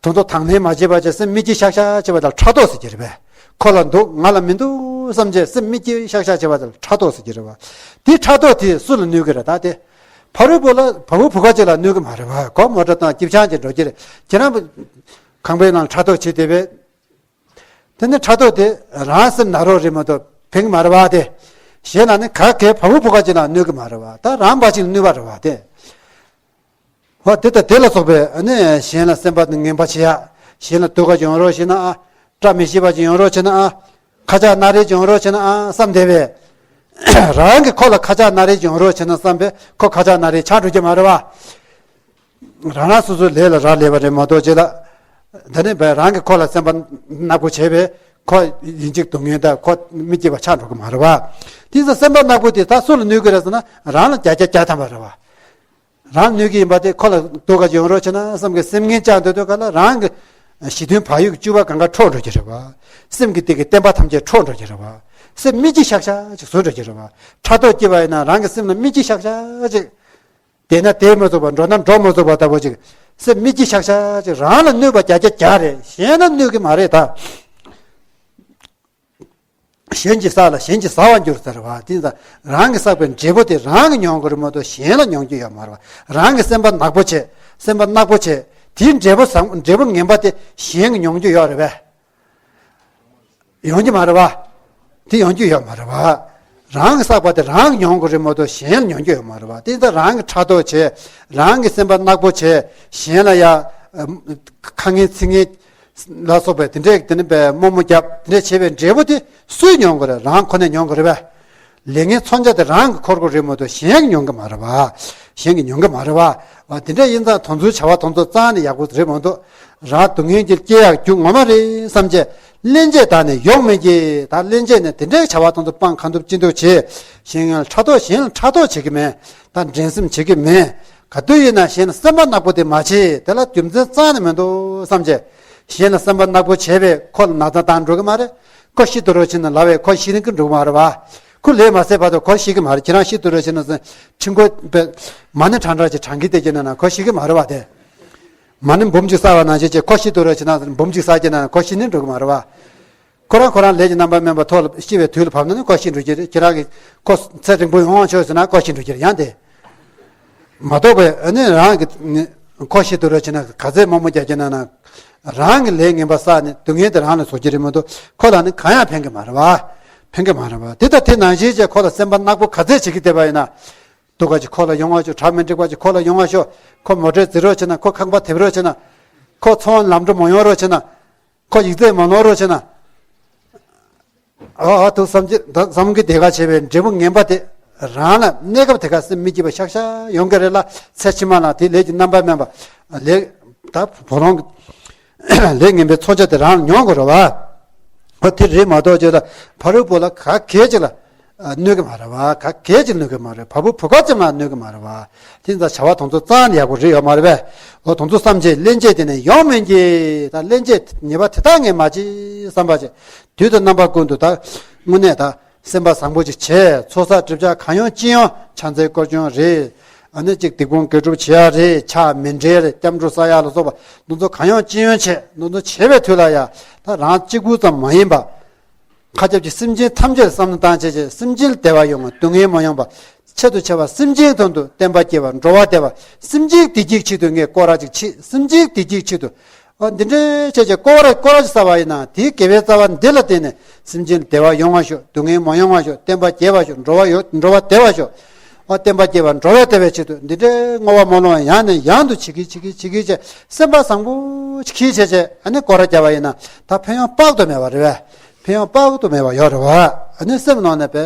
དོན་དུ་དང་ལེན་མ་བྱས་པ་བྱས་སེམས་མི་སྐྱིད་ཤག་ཤག་བྱས་པ་དང་ཕྲག་དོག་ཟེར་གྱི་རེད་པས། ཁོ་ལ་འདུག་ང་ལ་མི་འདུག་བསམ་བྱས་སེམས་མི་སྐྱིད་ཤག་ཤག་བྱས་པ་དང་ཕྲག་དོག་ཟེར་གྱི་རེད་པ། དེ་ཕྲག་དོག་དེ་སུ་ལ་གནོད་ཀྱི་རེད། ད་དེ་ཕ་རོལ་པོ་ལ་བ་སྤུ་བུ་ག་ཅིག་ལ་གནོད་ཀྱི་མ་རེད་པ། ཁོ་མོ་ཊ་བཏང་སྐྱིད་ཆང་ཅིག་འགྲོ་གི་རེད། ཁྱེད་རང་ཁང་པའི་ནང་ཕྲག་དོག་བྱེད་བསྡད་པས། དེ་ནི་ཕྲག་དོག་དེ་རང་སེམས་ན་རོ་རེད་མ་གཏོགས་ཕན་གྱི་མ་རེད་པ་དེ། གཞན་ལ་ནི་ག་གེ་བ་སྤུ་བུ་ག་ཅིག་ལ་གནོད་ཀྱི་མ་རེད་པ། ད་རང་ཕར་ཕྱིན་གནོད་པ་རེད་པ་དེ། འོ་དེ་དང་དེ་ལ་སོགས་པའི་ནི་གཞན་ལ་སེམས་པ་ངན་པ་བྱེད་ཡ། གཞན་ལ་སྡུག་ག་ཅིག་ཡོང་རོགས་བྱེད་ན་ཨ། བཀྲ་མི་ཤིས་པ་ཅིག་ཡོང་རོགས་བྱེད་ན་ཨ། ཁ་ཆག་སྣ་རལ་ཅིག་ཡོང་རོགས་བྱེད་ན་ཨ་བསམ་བསྡད་པས། རང་གི་ཁོ་ལ་ཁ་ཆག་སྣ་རལ་ཅིག་ཡོང་རོགས་བྱེད་ན་བསམ་པས་ཁོ་ཁ་ཆག་སྣ་རལ་ཆགས་འགྲོ་གི་མ་རེད་པ། རང་རང་སོ་སོའི་ལས་ལ་རག་ལས་པ་རེད་མ་གཏོགས་ཅིག་ལ། ད་ནི་བས་རང་གིས་ཁོ་ལ་སེམས་པ་ནག་པོ་བྱས་པས་ཁོ་ཡིན་གཅིག་སྡུག་བསྔལ་དང་ཁོ་མི་སྐྱིད་པ་ཆགས་འགྲོ་གི་མ་རེད་པ། དེ་ཚོ་སེམས་པ་ནག་པོ་དེ་ད་སུ་ལ་གནོད་ཀྱི་རེད་ཟེར་ན་རང་ལ་བརྒྱ་ཆ་བརྒྱ་ཐམ་པ་རེད་པ། རང་གནོད་ཀྱི་ཡིན་པ་དེ་ཁོ་ལ་སྡུག་ག་ཅིག་ཡོང་རོགས་བྱེད་ན་བསམ་གི་སེམས་ངན་བཅངས་སྡོད་དུས་ག་ལ་རང་གི་ཞི་མཐུན་བག་ཡོད་ཀྱི་སྤྱོད་པ་གང་ག་འཕྲོག་འགྲོ་གི་རེད་པ། སེམས་ཀྱི་སྟེང་གི་བརྟན་པ་ཐམས་ཅད་འཕྲོག་འགྲོ་གི་རེད་པ། སེམས་མི་སྐྱིད་ཤག་ཤག་ཅིག་བཟོ་འགྲོ་གི་རེད་པ། ཕྲག་དོག་སྐྱེས་པ་ཡིན་ན་རང་གི་སེམས་ལ་མི་སྐྱིད་ཤག་ཤག་ཅིག་བསྡད་ན་བསྡད་མི་ཚུགས་པ། འགྲོ་ན་འགྲོ་མི་ཚུགས་པ་ལྟ་བུ་ཅིག་སེམས་མི་སྐྱིད་ཤག་ཤག་ཅིག་རང་ལ་གནོད་པ་བརྒྱ་ཆ་བརྒྱ་རེད། གཞན་ལ་གནོད་ཀྱི་མ་རེད་ད། གཞན་གྱིས་བསགས་ལ་གཞན་གྱིས་ཟ་བར་འགྱུར་ཟེར་བ་དེ་ཡིན་ཙང་རང་གིས་བསགས་པའི་འབྲས་བུ་དེ་རང་གིས་མྱོང་དགོས་རེད་མ་གཏོགས་གཞན་ལ་མྱོང་རྒྱུ་ཡོད་མ་རེད་པ། རང་གིས་སེམས་པ་ནག་པོ་བྱས། སེམས་པ་ནག་པོ་བྱས། དེའི་འབྲས་བུ་བཟང་འབྲས་བུ་ངན་པ་དེ་གཞན་གྱིས་མྱོང་རྒྱུ་ཡོད་རེད་པས། ཡོང་རྒྱུ་མ་རེད་པ། དེ་ཡོང་རྒྱུ་ཡོད་མ་རེད་པ། རང་གི་བསགས་པ་དེ་རང་གིས་མྱོང་དགོས་རེད་མ་གཏོགས་གཞན་ལ་མྱོང་རྒྱུ་ཡོད་མ་རེད་བ། དེ་ཡིན་ཙང་རང་གིས་ཕྲག་དོག་བྱས། རང་གིས་སེམས་པ་ནག་པོ་བྱས། གཞན་ལ་ཡ་ཨ་ཁ་ངན་ཚིག་ངན་ལ་སོགས་པའི་དེ་འདྲས་དེ་ནི་པའི་རྨོ་མོ་རྒྱབ་དེ་འདྲས་བྱས་པའི་འབྲས་བུ་དེ་སུས་མྱོང་དགོས་རེད། རང་ཁོ་ནས་མྱོང་དགོས་རེད་བས། ལས་ངན་མཚོན་ཆ་དེ་རང་གིས་འཁུར་དགོས་རེད་མ་གཏོགས་གཞན་གྱིས་མྱོང་གི་མ་རེད་བ། གཞན་གྱིས་མྱོང་གི་མ་རེད་བ། དེ་འདྲས་ཡིན་ཙང་དེ་ཚོའི་བྱ་བ་དེ་ཚོ་རྩ་ནས་ཡག་པོ་རེད་མ་གཏོགས། རང་སྡུག་བསྔལ་གྱི་སྐྱེ་ཡག་རྒྱུ་ངོ་མ་རེད་བསམ་བྱས་གླེན་བྱས་བཏང་ནས་ཡོང་མེད་ཀྱི། ད་གླེན་བྱས་ནས་དེ་འདྲའི་བྱ་བ་དེ་ཚོ་སྤང་གང་ཐུབ་ཅི་ཐུབ་བྱེད། གཞན་ལ་ཕྲག་དོག་གཞན་ལ་ཕྲག་དོག་བྱེད་ཀྱི་མེད། ད་འགྲན་སེམས་བྱེད་ཀྱི་མེད། ག་དུས་ཡིན་ན་གཞན་ལ་སེམས་པ་ནག་པོ་དེ་མ་བྱེད། དེ་ལ་རྒྱུ་མཚན་རྩ་ནས་མི་འདུག་བསམ་བྱས། གཞན་ལ་སེམས་པ་ནག་པོ་བྱས་པས་ཁོ་ལ་ན་ཚ་བཏང་འགྲོ་གི་མ་རེད། ཁོ་ཤི་དུ་རོ་ཕྱིན་ན་ལབ་པས་ཁོ་ཤི་ནི་གི་འགྲོ་གི་མ་རེད་བ། ཁོ་ལས་མ་ཟད་བར་དུ་ཁོ་ཤི་གི་མ་རེད། ཁྱེད་རང་ཤི་དུ་རོ་ཕྱིན་ན་ཟེར་ཁྲིན་ཁོ་པས་མ་ཎི་ཁྲང་ཁྲང་ཅིག་ཁྲང་གི་དེ་ཀྱི་ན་ན་ཁོ་ཤི་གི་མ་རེད་བ་དེ། མ་ཎི་འབུམ་གཅིག་བསགས་པ་ནང་བཞིན་བྱས་ཁོ་ཤི་དུ་རོ་ཕྱིན་ན་འབུམ་གཅིག་བསགས་ཀྱི་ན་ན་ཁོ་ཤི་ནི་འགྲོ་གི་མ་རེད་བ། ཁོ་རང་ཁོ་རང་ལས་ཀྱི་རྣམ་པ་དམན་པ་ཐོག་ལ་ཤི་བའི་དུས་ལ་བབ་ན་ནི་ཁོ་ཤི་འགྲོ་གི་རེད། ཁྱེད་རང་གིས་ཁོ་ཚེ་རིང་པོ་ཡོང་བ་ཤོག་ཟེར་ན་ཁོ་ཤི་འགྲོ་གི་རེད། ཡང་དེ་མ་གཏོགས་པའི་ཨ་ནི་རང་གི་ཁོ་ཤི་དུ་རོ་ཕྱིན་ན་ག་ཚད་རྨོ་མོ་རྒྱག་གི་ན་ན། རང་གི་ལས་ངན་པ་བསགས་ནས་སྡུག་བསྔལ་དེ་རང་ལ་བཟོ་གི་རེད་མ་གཏོགས་ཁོ་ལ་ནི་གང་ཡང་ཕན་གི་མ་རེད་བ། ཕན་གི་མ་རེད་བ། དེ་ལྟར་དེ་ནང་བཞིན་བྱས་ཁོ་ལ་སེམས་པ་ནག་པོ་ག་ཚད་བྱེད་ཀྱི་བསྡད་པ་ཡིན་ན། སྡུག་ག་ཅིག་ཁོ་ལ་ཡོང་བ་ཤོག་གྲ་མི་འགྲིག་པ་ཅིག་ཁོ་ལ་ཡོང་བ་ཤོག་ཁོ་མོ་ཊ་འཛིན་རོགས་བྱེད་ན། ཁོ་ཁང་པ་འདེབས་རོགས་བྱེད་ན། ཁོ་ཚོང་ལམ་འགྲོ་མ་ཡོང་རོགས་བྱེད་ན། ཁོ་ཡིག་ཚད་མ་ནོར་རོགས་བྱེད་ན། ཨ་ཨ་ཐུག་བསམ་གྱི་ད་བསམ་གྱི་དེ་ག་བྱས་པའི་འབྲས་བུ་ངན་པ་དེ་རང་ལ་གནས་སྐབས་དེ་ག་སེམས་མི་སྐྱིད་པ་ཤག་ཤག་ཡོང་གི་རེད་ལ། ཚེ་ཕྱི་མ་ལ་དེ་ལས་ཀྱི་རྣམ་པ་དམན་པ་ལས་ད་བུ་རོང་གི་ལས་ངན་པའི་མཚོན་ཆ་དེ་རང་ལ་མྱོང་དགོས་རེད་བ། ཨོ་དེ་རེད་མ་གཏོགས་ཅེས་ད་ཕ་རོལ་པོ་ལ་ག་གལ་ཅིག་ལ་གནོད་གི་མ་རེད་བ། ག་གལ་ཅིག་གནོད་གི་མ་རེད། བ་སྤུ་བུ་ག་ཙམ་ལ་གནོད་གི་མ་རེད་བ། དེ་ཚོ་བྱ་བ་དེ་ཚོ་རྩ་ནས་ཡག་པོ་རེད་ཡོད་མ་རེད་པས། ཨོ་དེ་ཚོ་བསམ་བྱས་གླེན་བྱས་དེ་ནས་ཡོང་མིན་གྱི། ད་གླེན་བྱས་ཉེས་པ་དེ་དག་ངས་མ་བྱེད་བསམ་པ་བྱས། དུས་དང་རྣམ་པ་ཀུན་ཏུ་ད་དངོས་གནས་ད་སེམས་པ་བཟང་པོ་ཅིག་བྱས། ཚོགས་བསགས་སྒྲིབ་སྦྱང་གང་ཡོང་ཅི་ཡོང་། ཕྱག་འཚལ་སྐོར་སྦྱོང་རེད། ཨ་ནི་གཅིག་སྡིག་སྤོང་དགེ་སྒྲུབ་བྱེད་ཡ་རེད། ཕྱག་མཎྜལ་རེད། སྐྱབས་འགྲོ་བསགས་ཡ་ལ་སོགས་པ་འདི་ཚོ་གང་ཡོང་ཅི་ཡོང་བྱས། འདི་ཚོ་བྱེད་པའི་དུས་ལ་ཡ་ད་རང་གཅིག་པུ་ཙམ་མ་ཡིན་པ། མཁའ་ཁྱབ་ཀྱི་སེམས་ཅན་ཐམས་ཅད་ལ་བསམ་བློ་བཏང་བྱས་བྱས། སེམས་ཅན་ལ་བདེ་བ་ཡོང་བ། སྡུག་བསྔལ་མ་ཡོང་བ། ཆེད་དུ་བྱ་བ་སེམས་ཅན་དོན་དུ་བསྟན་པ་སྐྱེ་བ། འགྲོ་བ་བདེ་བ། སེམས་ཅན་བདེ་སྐྱིད་ཆེད་དུ་ངས་སྐོར་ར་ཅིག་ཕྱིན། སེམས་ཅན་བདེ་སྐྱིད་ཆེད་དུ། ཨ་འདི་འདྲའི་བྱས་བྱས་སྐོར་ར་སྐོར་ར་ཅིག་བསགས་པ་ཡིན་ན། དེའི་དགེ་བའི་རྩ་བ་འདི་ལ་བརྟེན་ནས་སེམས་ཅན་ལ་བདེ་བ་ཡོང་བ་ཤོག་སྡུག་བསྔལ་མ་ཡོང་བ་ཤོག་བསྟན་པ་རྒྱས་པ་ཤོག་འགྲོ་བ་ཡོ་འགྲོ་བ་བདེ་བ་ཤོག་ཨ་བསྟན་པ་རྒྱས་པ་འགྲོ་བ་བདེ་བའི་ཆེད་དུ་འདི་འདྲའི་བསྔོ་བ་སྨོན་ལམ་ཡང་ནས་ཡང་དུ་བྱེད་ཀྱི་བྱེད་ཀྱི་བྱེད་ཀྱི་བྱས། སེམས་པ་བཟང་པོ་ཅིག་གིས་བྱས་བྱས་ཨ་ནི་སྐོར་ར་བརྒྱབ་པ་ཡིན་ན་ད་ཕན་ཡོན་དཔག་ཏུ་མེད་པ་རེད་བས། ཕན་ཡོན་དཔག་ཏུ་མེད་པ་ཡོད་རེད་བ། ཨ་ནི་སེམས་ནང་ནས་པས་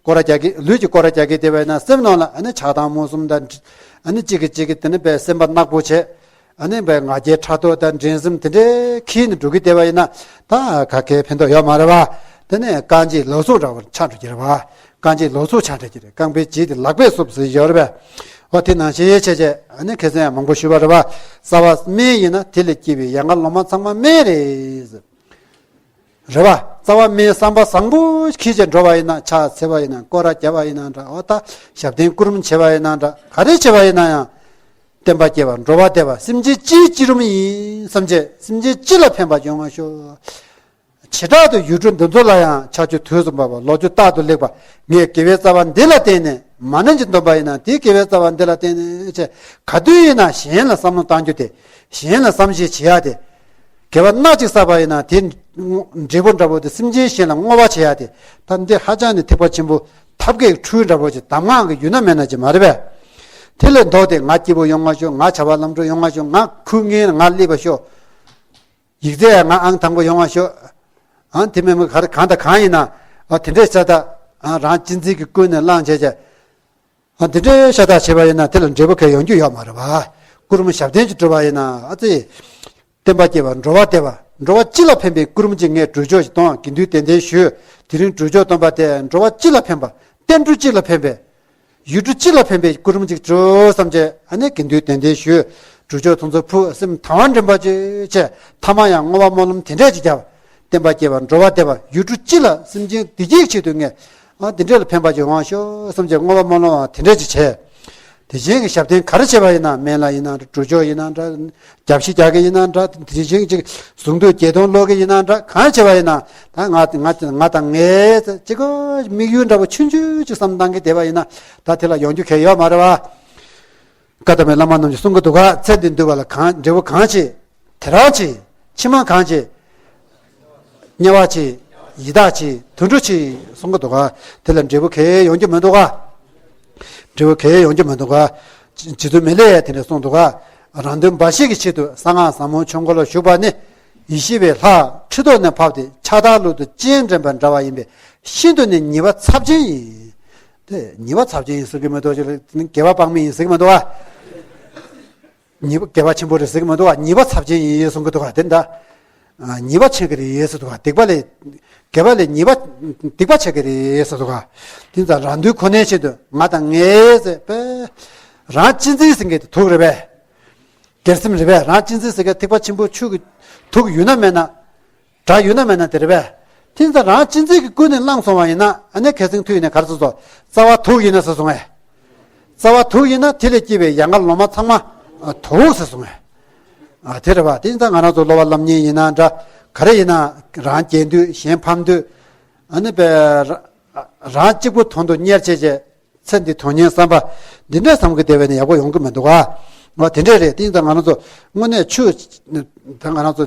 སྐོར་ར་རྒྱག་གི། ལུས་ཀྱི་སྐོར་ར་རྒྱག་གི་བསྡད་པ་ཡིན་ན་སེམས་ནང་ལ་ཨ་ནི་ཆགས་སྡང་རྨོངས་གསུམ་དང་། ཨ་ནི་གཅིག་གིས་གཅིག་གི་དེ་ནི་པས་སེམས་པ་ནག་པོ་བྱས། ཨ་ནི་པས་ང་རྒྱལ་ཕྲག་དོག་དང་འགྲན་སེམས་དེ་འདྲའི་འཁྱེར་ནས་འགྲོ་གི་བསྡད་པ་ཡིན་ན་ད་ག་གེ་ཕན་ཐོགས་ཡོད་མ་རེད་བ། དེ་ནས་རྐང་རྗེས་ལག་སོགས་འདྲ་བོར་ཆགས་འགྲོ་གི་རེད་བ། རྐང་རྗེས་ལག་སོགས་ཆགས་འགྲོ་གི་རེད། རྐང་པའི་རྗེས་དེ་ལག་པས་བསུབ་ཟེར་ཡོད་རེད་བས། འོ་དེ་ནང་བཞིན་བྱས་བྱས་ཨ་ནི་ཁ་སང་ཡང་མང་པོ་ཞུས་པ་རེད་བ། རྩ་བ་སྨན་ཡིན་ན་དེ་ལས་སྐྱེས་པའི་ཡལ་ག་ལོ་མ་ཚང་མ་སྨན་རེད། རེད་བ། རྩ་བ་སྨན་བསམ་པ་བཟང་པོ་འཁྱེར་བྱས་འགྲོ་བ་ཡིན་ན། ཕྱག་འཚལ་བ་ཡིན་ན། སྐོར་ར་བརྒྱབ་པ་ཡིན་ན་འདྲ། འོ་ད་ཞབས་བརྟན་སྐུ་རིམ་བྱེད་པ་ཡིན་ན་འདྲ། ག་རེ་བྱེད་པ་ཡིན་ན་ཡང་བསྟན་པ་རྒྱས་པ། འགྲོ་བ་བདེ་བ། སེམས་ཅན་སྤྱིའི་སྤྱི་རིམ་ཡིན་བསམ་བྱས་སེམས་ཅན་སྤྱི་ལ་ཕན་པ་ཡོང་བ་ཤོག་བྱེ་བྲག་ཏུ་ཡུལ་གྲུ་འདི་ཚོ་ལ་ཡང་ཕྱག་རྒྱུ་དུས་སུ་འབབ་པ། ལོ་རྒྱུས་རྟག་ཏུ་ལེགས་པ། ངས་དགེ་བའི་རྩ་བ་འདི་ལ་བརྟེན་ནས། མ་ཎི་ཅིག་འདོན་པ་ཡིན་ན་དེའི་དགེ་བའི་རྩ་བ་འདི་ལ་བརྟེན་ནས་བྱས། ག་དུས་ཡིན་ན་གཞན་ལ་བསམ་བློ་གཏང་རྒྱུ་དེ། གཞན་ལ་བསམ་ཤེས་བྱེད་ཡ་དེ། དགེ་བ་སྣ་གཅིག་བསགས་པ་ཡིན་ན་དེ་འབྲས་བུ་འདྲ་པོ་དེ་སེམས་ཅན་གཞན་ལ་བསྔོ་བ་བྱེད་ཡ་དེ། ད་འདི་ཧ་ཅང་ནས་ཐེག་པ་ཆེན་པོ་ཐབས་མཁས་འཕྲུལ་འདྲ་པོ་ཅིག་གདམས་ངག་གི་ཡུལ་ན་མེད་ན་ཅིག་མ་རེད་པས། དེ་ལས་ལྡོག་སྟེ་ང་སྐྱིད་པོ་ཡོང་བ་ཤོག་ང་བྱ་བ་ལམ་འགྲོ་ཡོང་བ་ཤོག་ང་ཁུར་ངེས་ང་སླེབས་པ་ཤོག་ཡིག་ཚད་ང་ཨང་དང་པོ་ཡོང་བ་ཤོག་ཨང་དེ་མིན་མི་ག་རེ་གང་དང་གང་ཡིན་ན། ཨ་དེ་འདྲས་བྱ་ད། ཨ་རང་གཅེས་འཛིན་གྱི་ཀུན་ནས་བསླངས་བྱས་བྱས། ཨ་འདི་འདྲའི་ཤ་སྟག་བྱས་པ་ཡིན་ན་དེ་ལ་འབྲས་བུ་གང་ཡོང་རྒྱུ་ཡོད་མ་རེད་བ། ཀུ་རུ་མ་ཞབས་བརྟན་གྱིས་བསྒྲུབས་པ་ཡིན་ན་ཨ་ཙི། བསྟན་པ་སྐྱེ་བ། འགྲོ་བ་བདེ་བ། འགྲོ་བ་སྤྱི་ལ་ཕན་པའི་ཀུ་རུ་མ་ཅིག་ངས་སྒྲུབ་ཆོག་ཅིག་གཏོང་། དགེ་འདུན་གདན་འདྲེན་ཞུས། དེ་རིང་སྒྲུབ་ཆོག་གཏོང་པ་དེ་འགྲོ་བ་སྤྱི་ལ་ཕན་པ། བསྟན་འགྲོ་སྤྱི་ལ་ཕན་པའི། ཡུལ་གྲུ་སྤྱི་ལ་ཕན་པའི་ཀུ་རུ་མ་ཅིག་སྒྲུབ་བསམ་བྱས་ཨ་ནི་དགེ་འདུན་གདན་འདྲེན་ཞུས། སྒྲུབ་ཆོག་དེ་ཚོ་ཕུལ། སེམས་དང་བ་འདྲེན་པ་ཅིག་བྱས། ཐ་མ་ཡང་བསྔོ་བ་སྨོན་ལམ་དེ་འདྲས་ཅིག་བརྒྱབ། བསྟན་པ་སྐྱེ་བ། འགྲོ་བ་བདེ་བ། ཡུལ་གྲུ་སྤྱི་ལ་སེམས་ཅན་བདེ་སྐྱིད་ཆེད་དུ་ངས་ཨ་དེ་འདྲས་ལ་ཕན་པ་ཅིག་ཡོང་བ་ཤོག་བསམ་བྱས་བསྔོ་བ་སྨོན་ལམ་དེ་འདྲས་ཅིག་བྱས། དེ་བཞིན་གྱི་ཞབས་བརྟན་ག་རེ་བྱས་པ་ཡིན་ན། སྨན་བླ་ཡིན་ན་འདྲ། སྒྲུབ་ཆོག་ཡིན་ན་འདྲ། རྒྱབ་བཤིག་རྒྱག་གི་ཡིན་ན་འདྲ། དེ་བཞིན་གྱི་གཟུངས་བསྡུས་བརྒྱད་སྟོང་ཀློག་གི་ཡིན་ན་འདྲ། གང་བྱས་པ་ཡིན་ན་ད་ང་ང་ང་དང་ངའི་ཅིག་ག་དམིགས་ཡུལ་འདྲ་པོ་ཆུང་ཆུང་ཅིག་བསམ་བཏང་གི་བསྡད་པ་ཡིན་ན་ད་དེ་ལ་ཡོང་རྒྱུ་གང་ཡོད་མ་རེད་བ། བཀའ་གདམས་པའི་བླ་མ་རྣམས་ཀྱིས་གསུང་གི་འདུག་ག་ཚེ་འདི་འདུལ་བ་ལ་གང་འབྲས་བུ་གང་ཆེ། དེ་རང་ཆེ། ཕྱི་མ་གང་ཆེ། དམྱལ་བ་ཆེ། ཡི་དྭགས་ཆེ། དུད་འགྲོ་ཆེ་གསུང་གི་འདུག་ག་དེ་ལ་འབྲས་བུ་གལ་ཡོང་རྒྱུ་མི་འདུག་ག་འབྲས་བུ་གལ་ཡོང་རྒྱུ་མི་འདུག་ག་རྗེ་བཙུན་མི་ལས་ཡང་དེ་འདྲ་གསུངས་འདུག་ག་རང་དོན་འབའ་ཞིག་གི་ཆེད་དུ་གསང་སྔགས་ཟབ་མོ་ཆོས་འཁོར་ལ་ཞུགས་པ་ནི། ཡེ་ཤེས་པའི་ལྷ་ཁྲི་ཐོག་ནས་ཕབ་སྟེ་ཕྱག་དར་ལུགས་དུ་སྤྱན་འདྲེན་པ་འདྲ་བ་ཡིན་པས་ཤིན་ཏུ་ནས་ཉེས་པ་ཚབས་ཆེན་ཡིན། དེ་ཉེས་པ་ཚབས་ཆེན་ཡིན་ཟེར་གྱི་མི་འདུག་དགེ་བ་སྤང་མི་ཡིན་ཟེར་གྱི་མི་འདུག་ག་ཉེས་པ་དགེ་བ་ཆེན་པོ་རེད་ཟེར་གྱི་མི་འདུག་ག་ཉེས་པ་ཚབས་ཆེན་ཡིན་གསུང་གི་འདུག་ག་དེ་འདྲ། ཉེས་པ་ཆེ་གི་རེད་ཟེར་འདུག་ག་སྡིག་པ་ལས། དགེ་བ་ལས་ཉེས་པ། སྡིག་པ་ཆེ་གི་རེད་ཟེར་འདུག་ག་དེ་ཙང་རང་དོན་ཁོ་ནའི་ཆེད་དུ་ང་དང་ངའི་ཟེར་པས། རང་གཅེས་འཛིན་ཟེར་མཁན་དེ་དུག་རེད་པས། སྒེར་སེམས་རེད་པས། རང་གཅེས་འཛིན་ཟེར་མཁན་ཐེག་པ་ཆེན་པོ་ཆོས་ཀྱི་དུག་ཡོད་ན་མེད་ན། དགྲ་ཡོད་ན་མེད་ན་དེ་རེད་པས། དེ་ཙང་རང་གཅེས་འཛིན་གྱིས་ཀུན་ནས་བསླངས་སོང་བ་ཡིན་ན་ཨ་ནི་ཁ་སང་ཐུག་ཡིན་ན་ག་རེ་ཟེར་སོང་། རྩ་བ་དུག་ཡིན་ན་ཟེར་སོང་ངས། རྩ་བ་དུག་ཡིན་ན་དེ་ལས་སྐྱེས་པའི་ཡན་ལག་ལོ་མ་ཚང་མ་དུག་ཟེར་སོང་ངས། ཨ་དེ་རེད་པ། དེ་ཙང་ང་རང་ཚོ་སློབ་པ་སློབ་གཉེར་ཡིན་ན་འདྲ། ག་རེ་ཡིན་ན་རང་རྒྱལ་དུས་གཞན་ཕམ་དུས། ཨ་ནི་པའི་རང་གཅིག་པུ་དོན་དུ་གཉེར་བྱས་བྱས། ཚེ་འདི་དོན་གཉེར་བསམ་པ་འདི་འདྲ་བསམ་གི་བསྡད་པ་ཡིན་ན་ཡག་པོ་ཡོང་གི་མི་འདུག་ག་འོ་དེ་འདྲས་རེད། དེ་ཙང་ང་རང་ཚོ་དངོས་གནས་ཆོས་ད་ང་རང་ཚོ་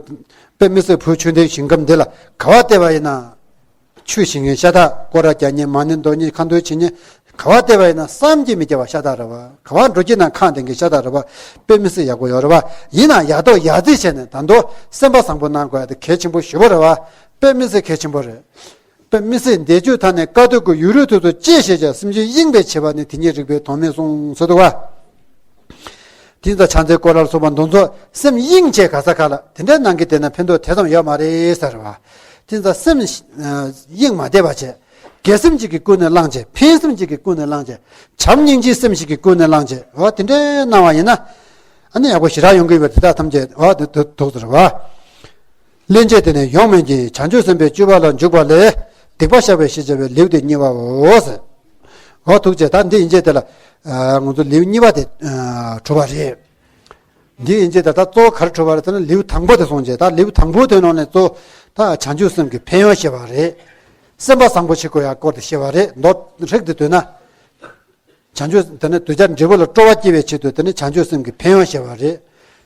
དཔེ་མི་སྲིད་བུ་ཆོས་ལྡན་ཞིང་ཁམས་འདི་ལ་ག་བ་བལྟས་པ་ཡིན་ན། ཆོས་བྱེད་མཁན་ཤ་སྟག་སྐོར་ར་རྒྱག་མཁན་མ་ཎི་འདོན་མཁན་ཁ་འདོན་བྱེད་མཁན་ག་བ་བལྟས་པ་ཡིན་ན་བསམ་གྱིས་མི་ཁྱབ་པ་ཤ་སྟག་རེད་པ། ག་བ་འགྲོ་གི་ན་ཁ་འདོན་མཁན་ཤ་སྟག་རེད་པ། དཔེ་མི་སྲིད་ཡག་པོ་ཡོད་རེད་པ། ཡིན་ན་ཡག་ཐོག་ཡག་རྩིས་བྱས་ནས་ད་དུང་སེམས་པ་བཟང་པོ་གནང་དགོས་ཡ་དེ་གལ་ཆེན་པོ་ཞེ་པོ་རེད་པ། དཔེ་མི་སྲིད་གལ་ཆེན་པོ་རེད། དཔེ་མི་སྲིད་འདས་མཆོད་མཐའ་ནས་དཀའ་ཐུབ་ཀྱི་ཡུལ་རོལ་དུ་དུ་ཅེས་བཤད་ཀྱང་སེམས་ཅན་གཡེངས་པའི་བྱེད་པ་ནི་དེ་ཉིད་རིགས་པས་དོན་མེད་གསུངས་ཟེར་འདུག་ག་དེ་ཙང་ཕྱག་འཚལ་སྐོར་ར་ལ་སོགས་པ་འདི་ཚོ་སེམས་གཡེངས་བྱས་ག་ས་ག་ལ་དེ་འདྲའི་གནང་གི་བསྡད་ན་ཕན་ཐོགས་དེ་ཙམ་ཡོད་མ་རེད་ཟེར་བ། དེ་ཙང་སེམས་གཡེངས་མ་བསྡད་པ་བྱས། དགེ་སེམས་གཅིག་གིས་ཀུན་ནས་བསླངས་བྱས། ཕན་སེམས་གཅིག་གིས་ཀུན་ནས་བསླངས་བྱས། བྱམས་སྙིང་རྗེའི་སེམས་ཤིག་གིས་ཀུན་ནས་བསླངས་བྱས། འོ་དེ་འདྲའི་གནང་བ་ཡིན་ན། ཨ་ནི་ཡག་པོ་ཞེ་དྲག་ཡོང་གི་ཡོད་པ་དེ་དག་ཐམས་ཅད་འོ་དེ་དུ་དུག་ཟེར་བ། སླན་ཆད་དེ་ནས་ཡོང་མིན་གྱི་བྱང་ཆུབ་སེམས་དཔའི་སྤྱོད་པ་ལ་འཇུག་པ་ལས་སྡིག་པ་བཤགས་པའི་ཞེས་བྱ་བའི་ལེའུ་སྟེ་གཉིས་པའོ། འོ་ཐུགས་རྗེ་ཆེ། ད་འདི་ཡིན་ཆད་དེ་ལ་ང་ཚོ་ལེའུ་གཉིས་པ་དེ་གྲུབ་པ་རེད། འདི་ཡིན་ཆད་དེ་ད་གཙོ་བོ་ག་རེ་གྲུབ་པ་རེད་ཟེར་ན་ལེའུ་དང་པོ་དེ་སོང་རྗེས་ད་ལེའུ་དང་པོ་དེ་ནང་ནས་གཙོ་བོ་ད་བྱང་ཆུབ་སེམས་ཀྱི་ཕན་ཡོན་བཤད་པ་རེད། སེམས་པ་བཟང་པོ་བྱེད་དགོས་ཡ་སྐོར་དེ་བཤད་པ་རེད། མདོ་རིགས་དེ་བཏོན་ན། བྱང་ཆུབ་དེ་ནི་གདུལ་བྱ་འབྲས་བུ་ལ་སྤྲོ་བ་སྐྱེ་བའི་ཆེད་དུ་དེ་ནི་བྱང་ཆུབ་སེམས་ཀྱི་ཕན་ཡོན་བཤད་པ་རེད།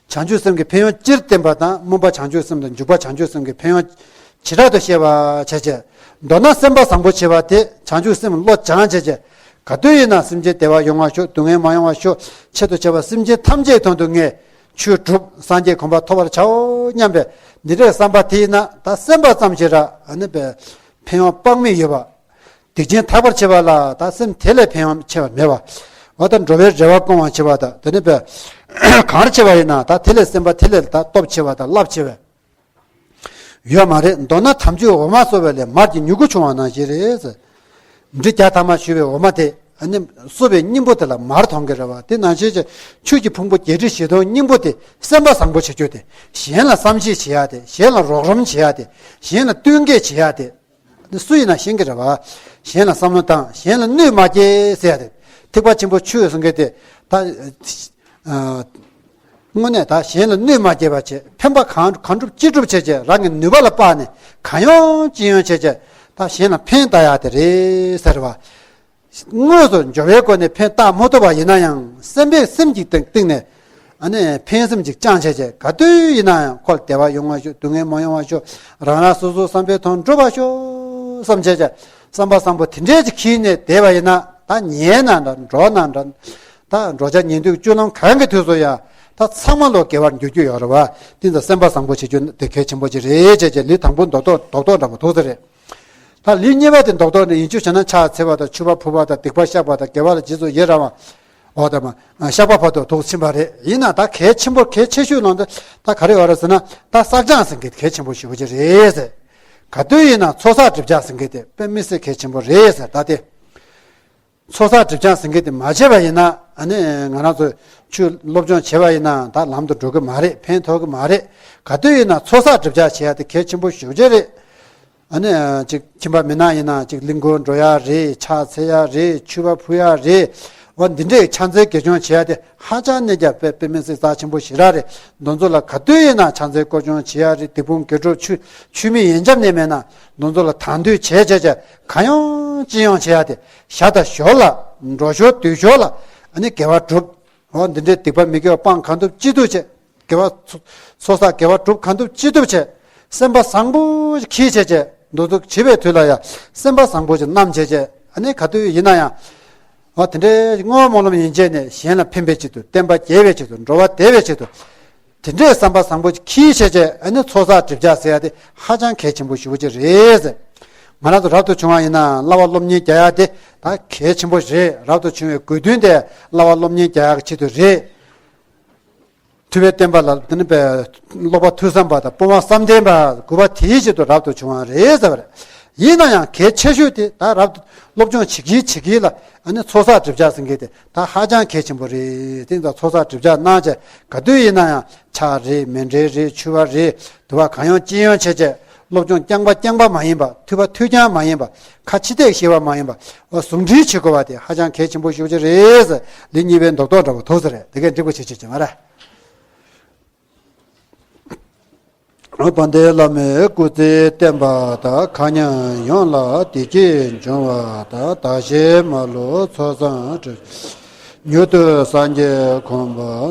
བྱང་ཆུབ་སེམས་ཀྱི་ཕན་ཡོན་སྤྱིར་བསྟན་པ་དང་སྨོན་པ་བྱང་ཆུབ་སེམས་དང་འཇུག་པ་བྱང་ཆུབ་སེམས་ཀྱི་ཕན་ཡོན་བྱེ་བྲག་ཏུ་བཤད་པ་བྱས་བྱས། མདོར་ན་སེམས་པ་བཟང་པོ་བྱེད་པ་དེ་བྱང་ཆུབ་སེམས་བློ་སྦྱངས་བྱས་བྱས། ག་དུས་ཡིན་ན་སེམས་ཅན་བདེ་བ་ཡོང་བ་ཤོག་སྡུག་བསྔལ་མ་ཡོང་བ་ཤོག་ཆེད་དུ་བྱས་པ་སེམས་ཅན་ཐམས་ཅད་དོན་དུ་ངས་ཆོས་སྒྲུབ། སངས་རྒྱས་གོ་འཕང་ཐོབ་པར་བྱའོ་སྙམ་པའི་འདི་འདྲའི་བསམ་པ་དེ་ཡིན་ན་ད་སེམས་པ་ཙམ་ཞིག་ར་ཨ་ནི་པའི་ཕན་ཡོན་དཔག་མེད་ཡོད་པ། སྡིག་ཅན་དག་པར་བྱེད་པ་ལ་ད་སེམས་དེ་ལས་ཕན་ཡོན་ཆེ་བ་མེད་པ། འོ་ད་འགྲོ་བའི་རེ་བ་སྐོང་བ་བྱེད་པ་དང་དེ་ནི་པས་གང་རེ་བྱེད་པ་ཡིན་ན་ད་དེ་ལས་སེམས་པ་དེ་ལས་ད་སྟོབས་ཆེ་བ་དང་རླབས་ཆེ་བས་ཡོད་མ་རེད། མདོར་ན་དམ་ཆོས་འོ་མ་གསོ་བའི་ལས་མར་གྱི་མྱུ་གུ་ཕྱུང་བ་ནང་བཞིན་རེད། འབྲི་བརྒྱ་ཐམ་པ་ཞུ་བའི་འོ་མ་དེ་ཨ་ནི་གསོ་བའི་སྙིང་པོ་དེ་ལ་མར་མཐོང་གི་རེད་བ། དེ་ནང་བཞིན་གྱི་ཆོས་ཀྱི་ཕུང་པོ་བརྒྱད་ཁྲི་བཞི་སྟོང་སྙིང་པོ་དེ་སེམས་པ་བཟང་པོ་བྱེད་རྒྱུ་དེ། གཞན་ལ་བསམ་ཤེས་བྱེད་ཡ་དེ། གཞན་ལ་རོགས་རམ་བྱེད་ཡ་དེ། གཞན་ལ་བསྟུན་མཁས་བྱེད་ཡ་དེ། སུ་ཡིན་ན་ཤེས་ཀྱི་རེད་བ། གཞན་ལ་བསམ་བློ་བཏང་། གཞན་ལ་གནོད་མ་སྐྱེལ་ཟེར་ཡ་དེ། ཐེག་པ་ཆེན་པོ་ཆོས་ཟེར་མཁན་དེ་ད། ཨ། དངོས་གནས་ད་གཞན་ལ་གནོད་མ་སྐྱེལ་བ་བྱས། ཕན་པ་གང་གང་སྒྲུབ་ཅི་སྒྲུབ་བྱས་བྱས། རང་གི་ནུས་པ་ལ་དཔག་ནས་གང་ཡོང་ཅི་ཡོང་བྱས་བྱས་ད་གཞན་ལ་ཕན་བཏགས་ཡ་དེ་རེད་ཟེར་བ། དངོས་སུ་འབྱོར་བའི་སྒོ་ནས་ཕན་བཏགས་མ་ཐུབ་པ་ཡིན་ན་ཡང་སེམས་པའི་སེམས་ཀྱི་སྟེང་སྟེང་ནས་ཨ་ནི་ཕན་སེམས་ཀྱི་བཅངས་བྱས་བྱས། ག་དུས་ཡིན་ན་ཡང་ཁོ་ལ་བདེ་བ་ཡོང་བ་ཤོག་སྡུག་བསྔལ་མ་ཡོང་བ་ཤོག་རང་རང་སོ་སོའི་བསམ་པའི་དོན་འགྲུབ་པ་ཤོག་བསམ་བྱས་བྱས། བསམ་པ་བཟང་པོ་དེ་འདྲས་ཀྱི་འཁྱེར་ནས་བསྡད་པ་ཡིན་ན་ད་ཉལ་ན་འདྲ། འགྲོ་ན་འདྲ། ད་འགྲོ་འཆག་ཉལ་འདུག་སྤྱོད་ལམ་གང་གི་དུས་སུ་ཡང་ད་ཚང་མ་ལོ་དགེ་བར་འགྱུར་རྒྱུ་ཡོད་རེད་བ། དེ་ཚོ་སེམས་པ་བཟང་པོ་བྱེད་རྒྱུ་དེ་གལ་ཆེན་པོ་ཅིག་རེད་བྱས་བྱས། ལེའུ་དང་པོ་མདོག་མདོག་མདོག་མདོག་འདྲ་པོ་ཐུག་ས་རེད། ད་ལེའུ་གཉིས་པ་དེ་མདོག་མདོག་ནི་ཡིན་རྒྱུ་བྱས་ན་ཕྱག་འཚལ་བ་དང་མཆོད་པ་ཕུལ་བ་དང་སྡིག་པ་བཤགས་པ་དང་དགེ་བ་ལ་རྗེས་སུ་ཡི་རང་བ། འོ་ད་མ་བཤགས་པ་བར་དུ་ཐུག་ཕྱིན་པ་རེད། ཡིན་ན་ད་གལ་ཆེན་པོ་གལ་ཆེ་ཤོས་ནང་དུ་ད་ག་རེ་ཡོད་རེད་ཟེར་ན་ད་བསགས་སྦྱང་ཟེར་མཁན་གལ་ཆེན་པོ་ཞེ་པོ་ཅིག་རེད་ཟེར། ག་དུས་ཡིན་ན་ཚོགས་བསགས་སྒྲིབ་སྦྱང་ཟེར་མཁན་དེ་དཔེ་མི་སྲིད་གལ་ཆེན་པོ་རེད་ཟེར། ད་དེ། ཚོགས་བསགས་སྒྲིབ་སྦྱང་ཟེར་མཁན་དེ་མ་བྱས་པ་ཡིན་ན་ཨ་ནི་ང་རང་ཚོ་ཆོས་སློབ་སྦྱོང་བྱས་པ་ཡིན་ན་ད་ལམ་དུ་འགྲོ་གི་མ་རེད། ཕན་ཐོགས་ཀྱི་མ་རེད། ག་དུས་ཡིན་ན་ཚོགས་བསགས་སྒྲིབ་སྦྱང་བྱེད་ཡ་དེ་གལ་ཆེན་པོ་ཞེ་པོ་ཅིག་རེད། ཨ་ནི་ཅིག་ཁྱིམ་པ་མི་ནག་ཡིན་ན་ཅིག་གླིང་སྐོར་འགྲོ་ཡ་རེད། ཕྱག་འཚལ་ཡ་རེད། མཆོད་པ་ཕུལ་ཡ་རེད། འོ་འདི་འདྲའི་ཕྱག་འཚལ་དགེ་སྦྱོར་བྱེད་ཡ་དེ་ཧ་ཅང་གནད་ཀྱང་དཔེ་དཔེ་མི་སྲིད་རྩ་ཆེན་པོ་ཞེ་དྲག་རེད། འདི་ཚོ་ལ་ག་དུས་ཡིན་ན་ཕྱག་འཚལ་སྐོར་སྦྱོང་བྱེད་ཡ་རེད། སྡིག་སྤོང་དགེ་སྒྲུབ་ཆོས་ཆོས་མི་ཡན་ཆད་ནས་མེད་ན་འདི་ཚོ་ལ་དང་དོད་བྱས་བྱས་བྱས་གང་ཡོང་ཅི་ཡོང་བྱེད་ཡ་དེ། ཞག་དང་ཞོར་ལ་འགྲོ་ཞོར་སྡོད་ཞོར་ལ་ཨ་ནི་དགེ་བ་སྒྲུབ། འོ་འདི་འདྲའི་སྡིག་པ་མི་དགེ་བ་སྤང་གང་ཐུབ་ཅི་ཐུབ་བྱེད། དགེ་བ་ཚོ་ཚོགས་བསགས་དགེ་བ་སྒྲུབ་གང་ཐུབ་ཅི་ཐུབ་བྱེད། སེམས་པ་བཟང་པོ་ཞིག་གིས་བྱས་བྱས། འདུ་འཛོམས་བྱེད་པའི་དུས་ལ་ཡང་སེམས་པ་བཟང་པོ་ཅིག་བསྣམས་བྱས་བྱས། ཨ་ནི་ག་དུས་ཡིན་ན་ཡང་། འོ་དེ་འདྲའི་བསྔོ་བ་སྨོན་ལམ་ཡན་ཆད་ནས་གཞན་ལ་ཕན་པའི་ཆེད་དུ། བསྟན་པ་རྒྱས་པའི་ཆེད་དུ། འགྲོ་བ་བདེ་བའི་ཆེད་དུ། དེ་འདྲའི་བསམ་པ་བཟང་པོ་ཅིག་འཁྱེར་བྱས་བྱས། ཨ་ནི་ཚོགས་བསགས་སྒྲིབ་སྦྱང་ཟེར་ཡ་དེ་ཧ་ཅང་གལ་ཆེན་པོ་ཞེ་པོ་ཅིག་རེད་ཟེར། ང་རང་ཚོ་རབ་ཏུ་བྱུང་བ་ཡིན་ན་བསླབ་པ་སློབ་གཉེར་རྒྱག་ཡ་དེ་ད་གལ་ཆེན་པོ་རེད། རབ་ཏུ་བྱུང་བའི་དགོས་འདུན་དེ་བསླབ་པ་སློབ་གཉེར་རྒྱག་ཡ་གི་ཆེད་དུ་རེད། ཐུབ་པའི་བསྟན་པ་ལ་དེ་ནི་པའི་སློབ་པ་ཐོས་བསམ་པ་དང་སྤོང་བ་བསམ་གཏན་པ་དགུ་པ་དེའི་ཆེད་དུ་རབ་ཏུ་བྱུང་བ་རེད་ཟེར་བ་རེད། ཡིན་ན་ཡང་གལ་ཆེ་ཤོས་དེ་ད་རབ་ཏུ་སློབ་སྦྱོང་བྱེད་ཀྱི་བྱེད་ཀྱི་ལ། ཨ་ནི་ཚོགས་བསགས་སྒྲིབ་སྦྱང་ཟེར་མཁན་དེ་ད་ཧ་ཅང་གལ་ཆེན་པོ་རེད། དེ་ཡིན་ཙང་ཚོགས་བསགས་སྒྲིབ་སྦྱང་གནང་བྱས། ག་དུས་ཡིན་ན་ཡང་ཆག་རེད། མཎྜལ་རེད། མཆོད་པ་རེད། དུ་བ་གང་ཡོང་ཅི་ཡོང་བྱས་བྱས། སློབ་སྦྱོང་རྐྱང་པ་རྐྱང་པ་མ་ཡིན་པ། ཐོས་པ་ཐོས་རྐྱང་མ་ཡིན་པ། ཁ་ཕྱི་བལྟས་ཤེས་པ་མ་ཡིན་པ། འོ་ཟུང་འབྲེལ་བྱེད་དགོས་པ་དེ་ཧ་ཅང་གལ་ཆེན་པོ་ཞེ་པོ་ཅིག་རེད་ཟེར། ལེའུ་གཉིས་པའི་མདོ་ཐོག་འདྲ་པོ་ཐོག་ཟེར་རེད། དེ་གའི་འགྲིག་པོ་བྱེད་བྱེད་བྱེད་མ་རེད། དཔལ་ལྡན་བླ་མའི་སྐུ་ཚེ་བརྟན་པ་དང་། མཁའ་མཉམ་ཡོངས་ལ་བདེ་སྐྱིད་འབྱུང་བ་དང་། བདག་གཞན་མ་ལུས་ཚོགས་བསགས་སྒྲིབ་མྱུར་དུ་སངས་རྒྱས་གོ་འཕང་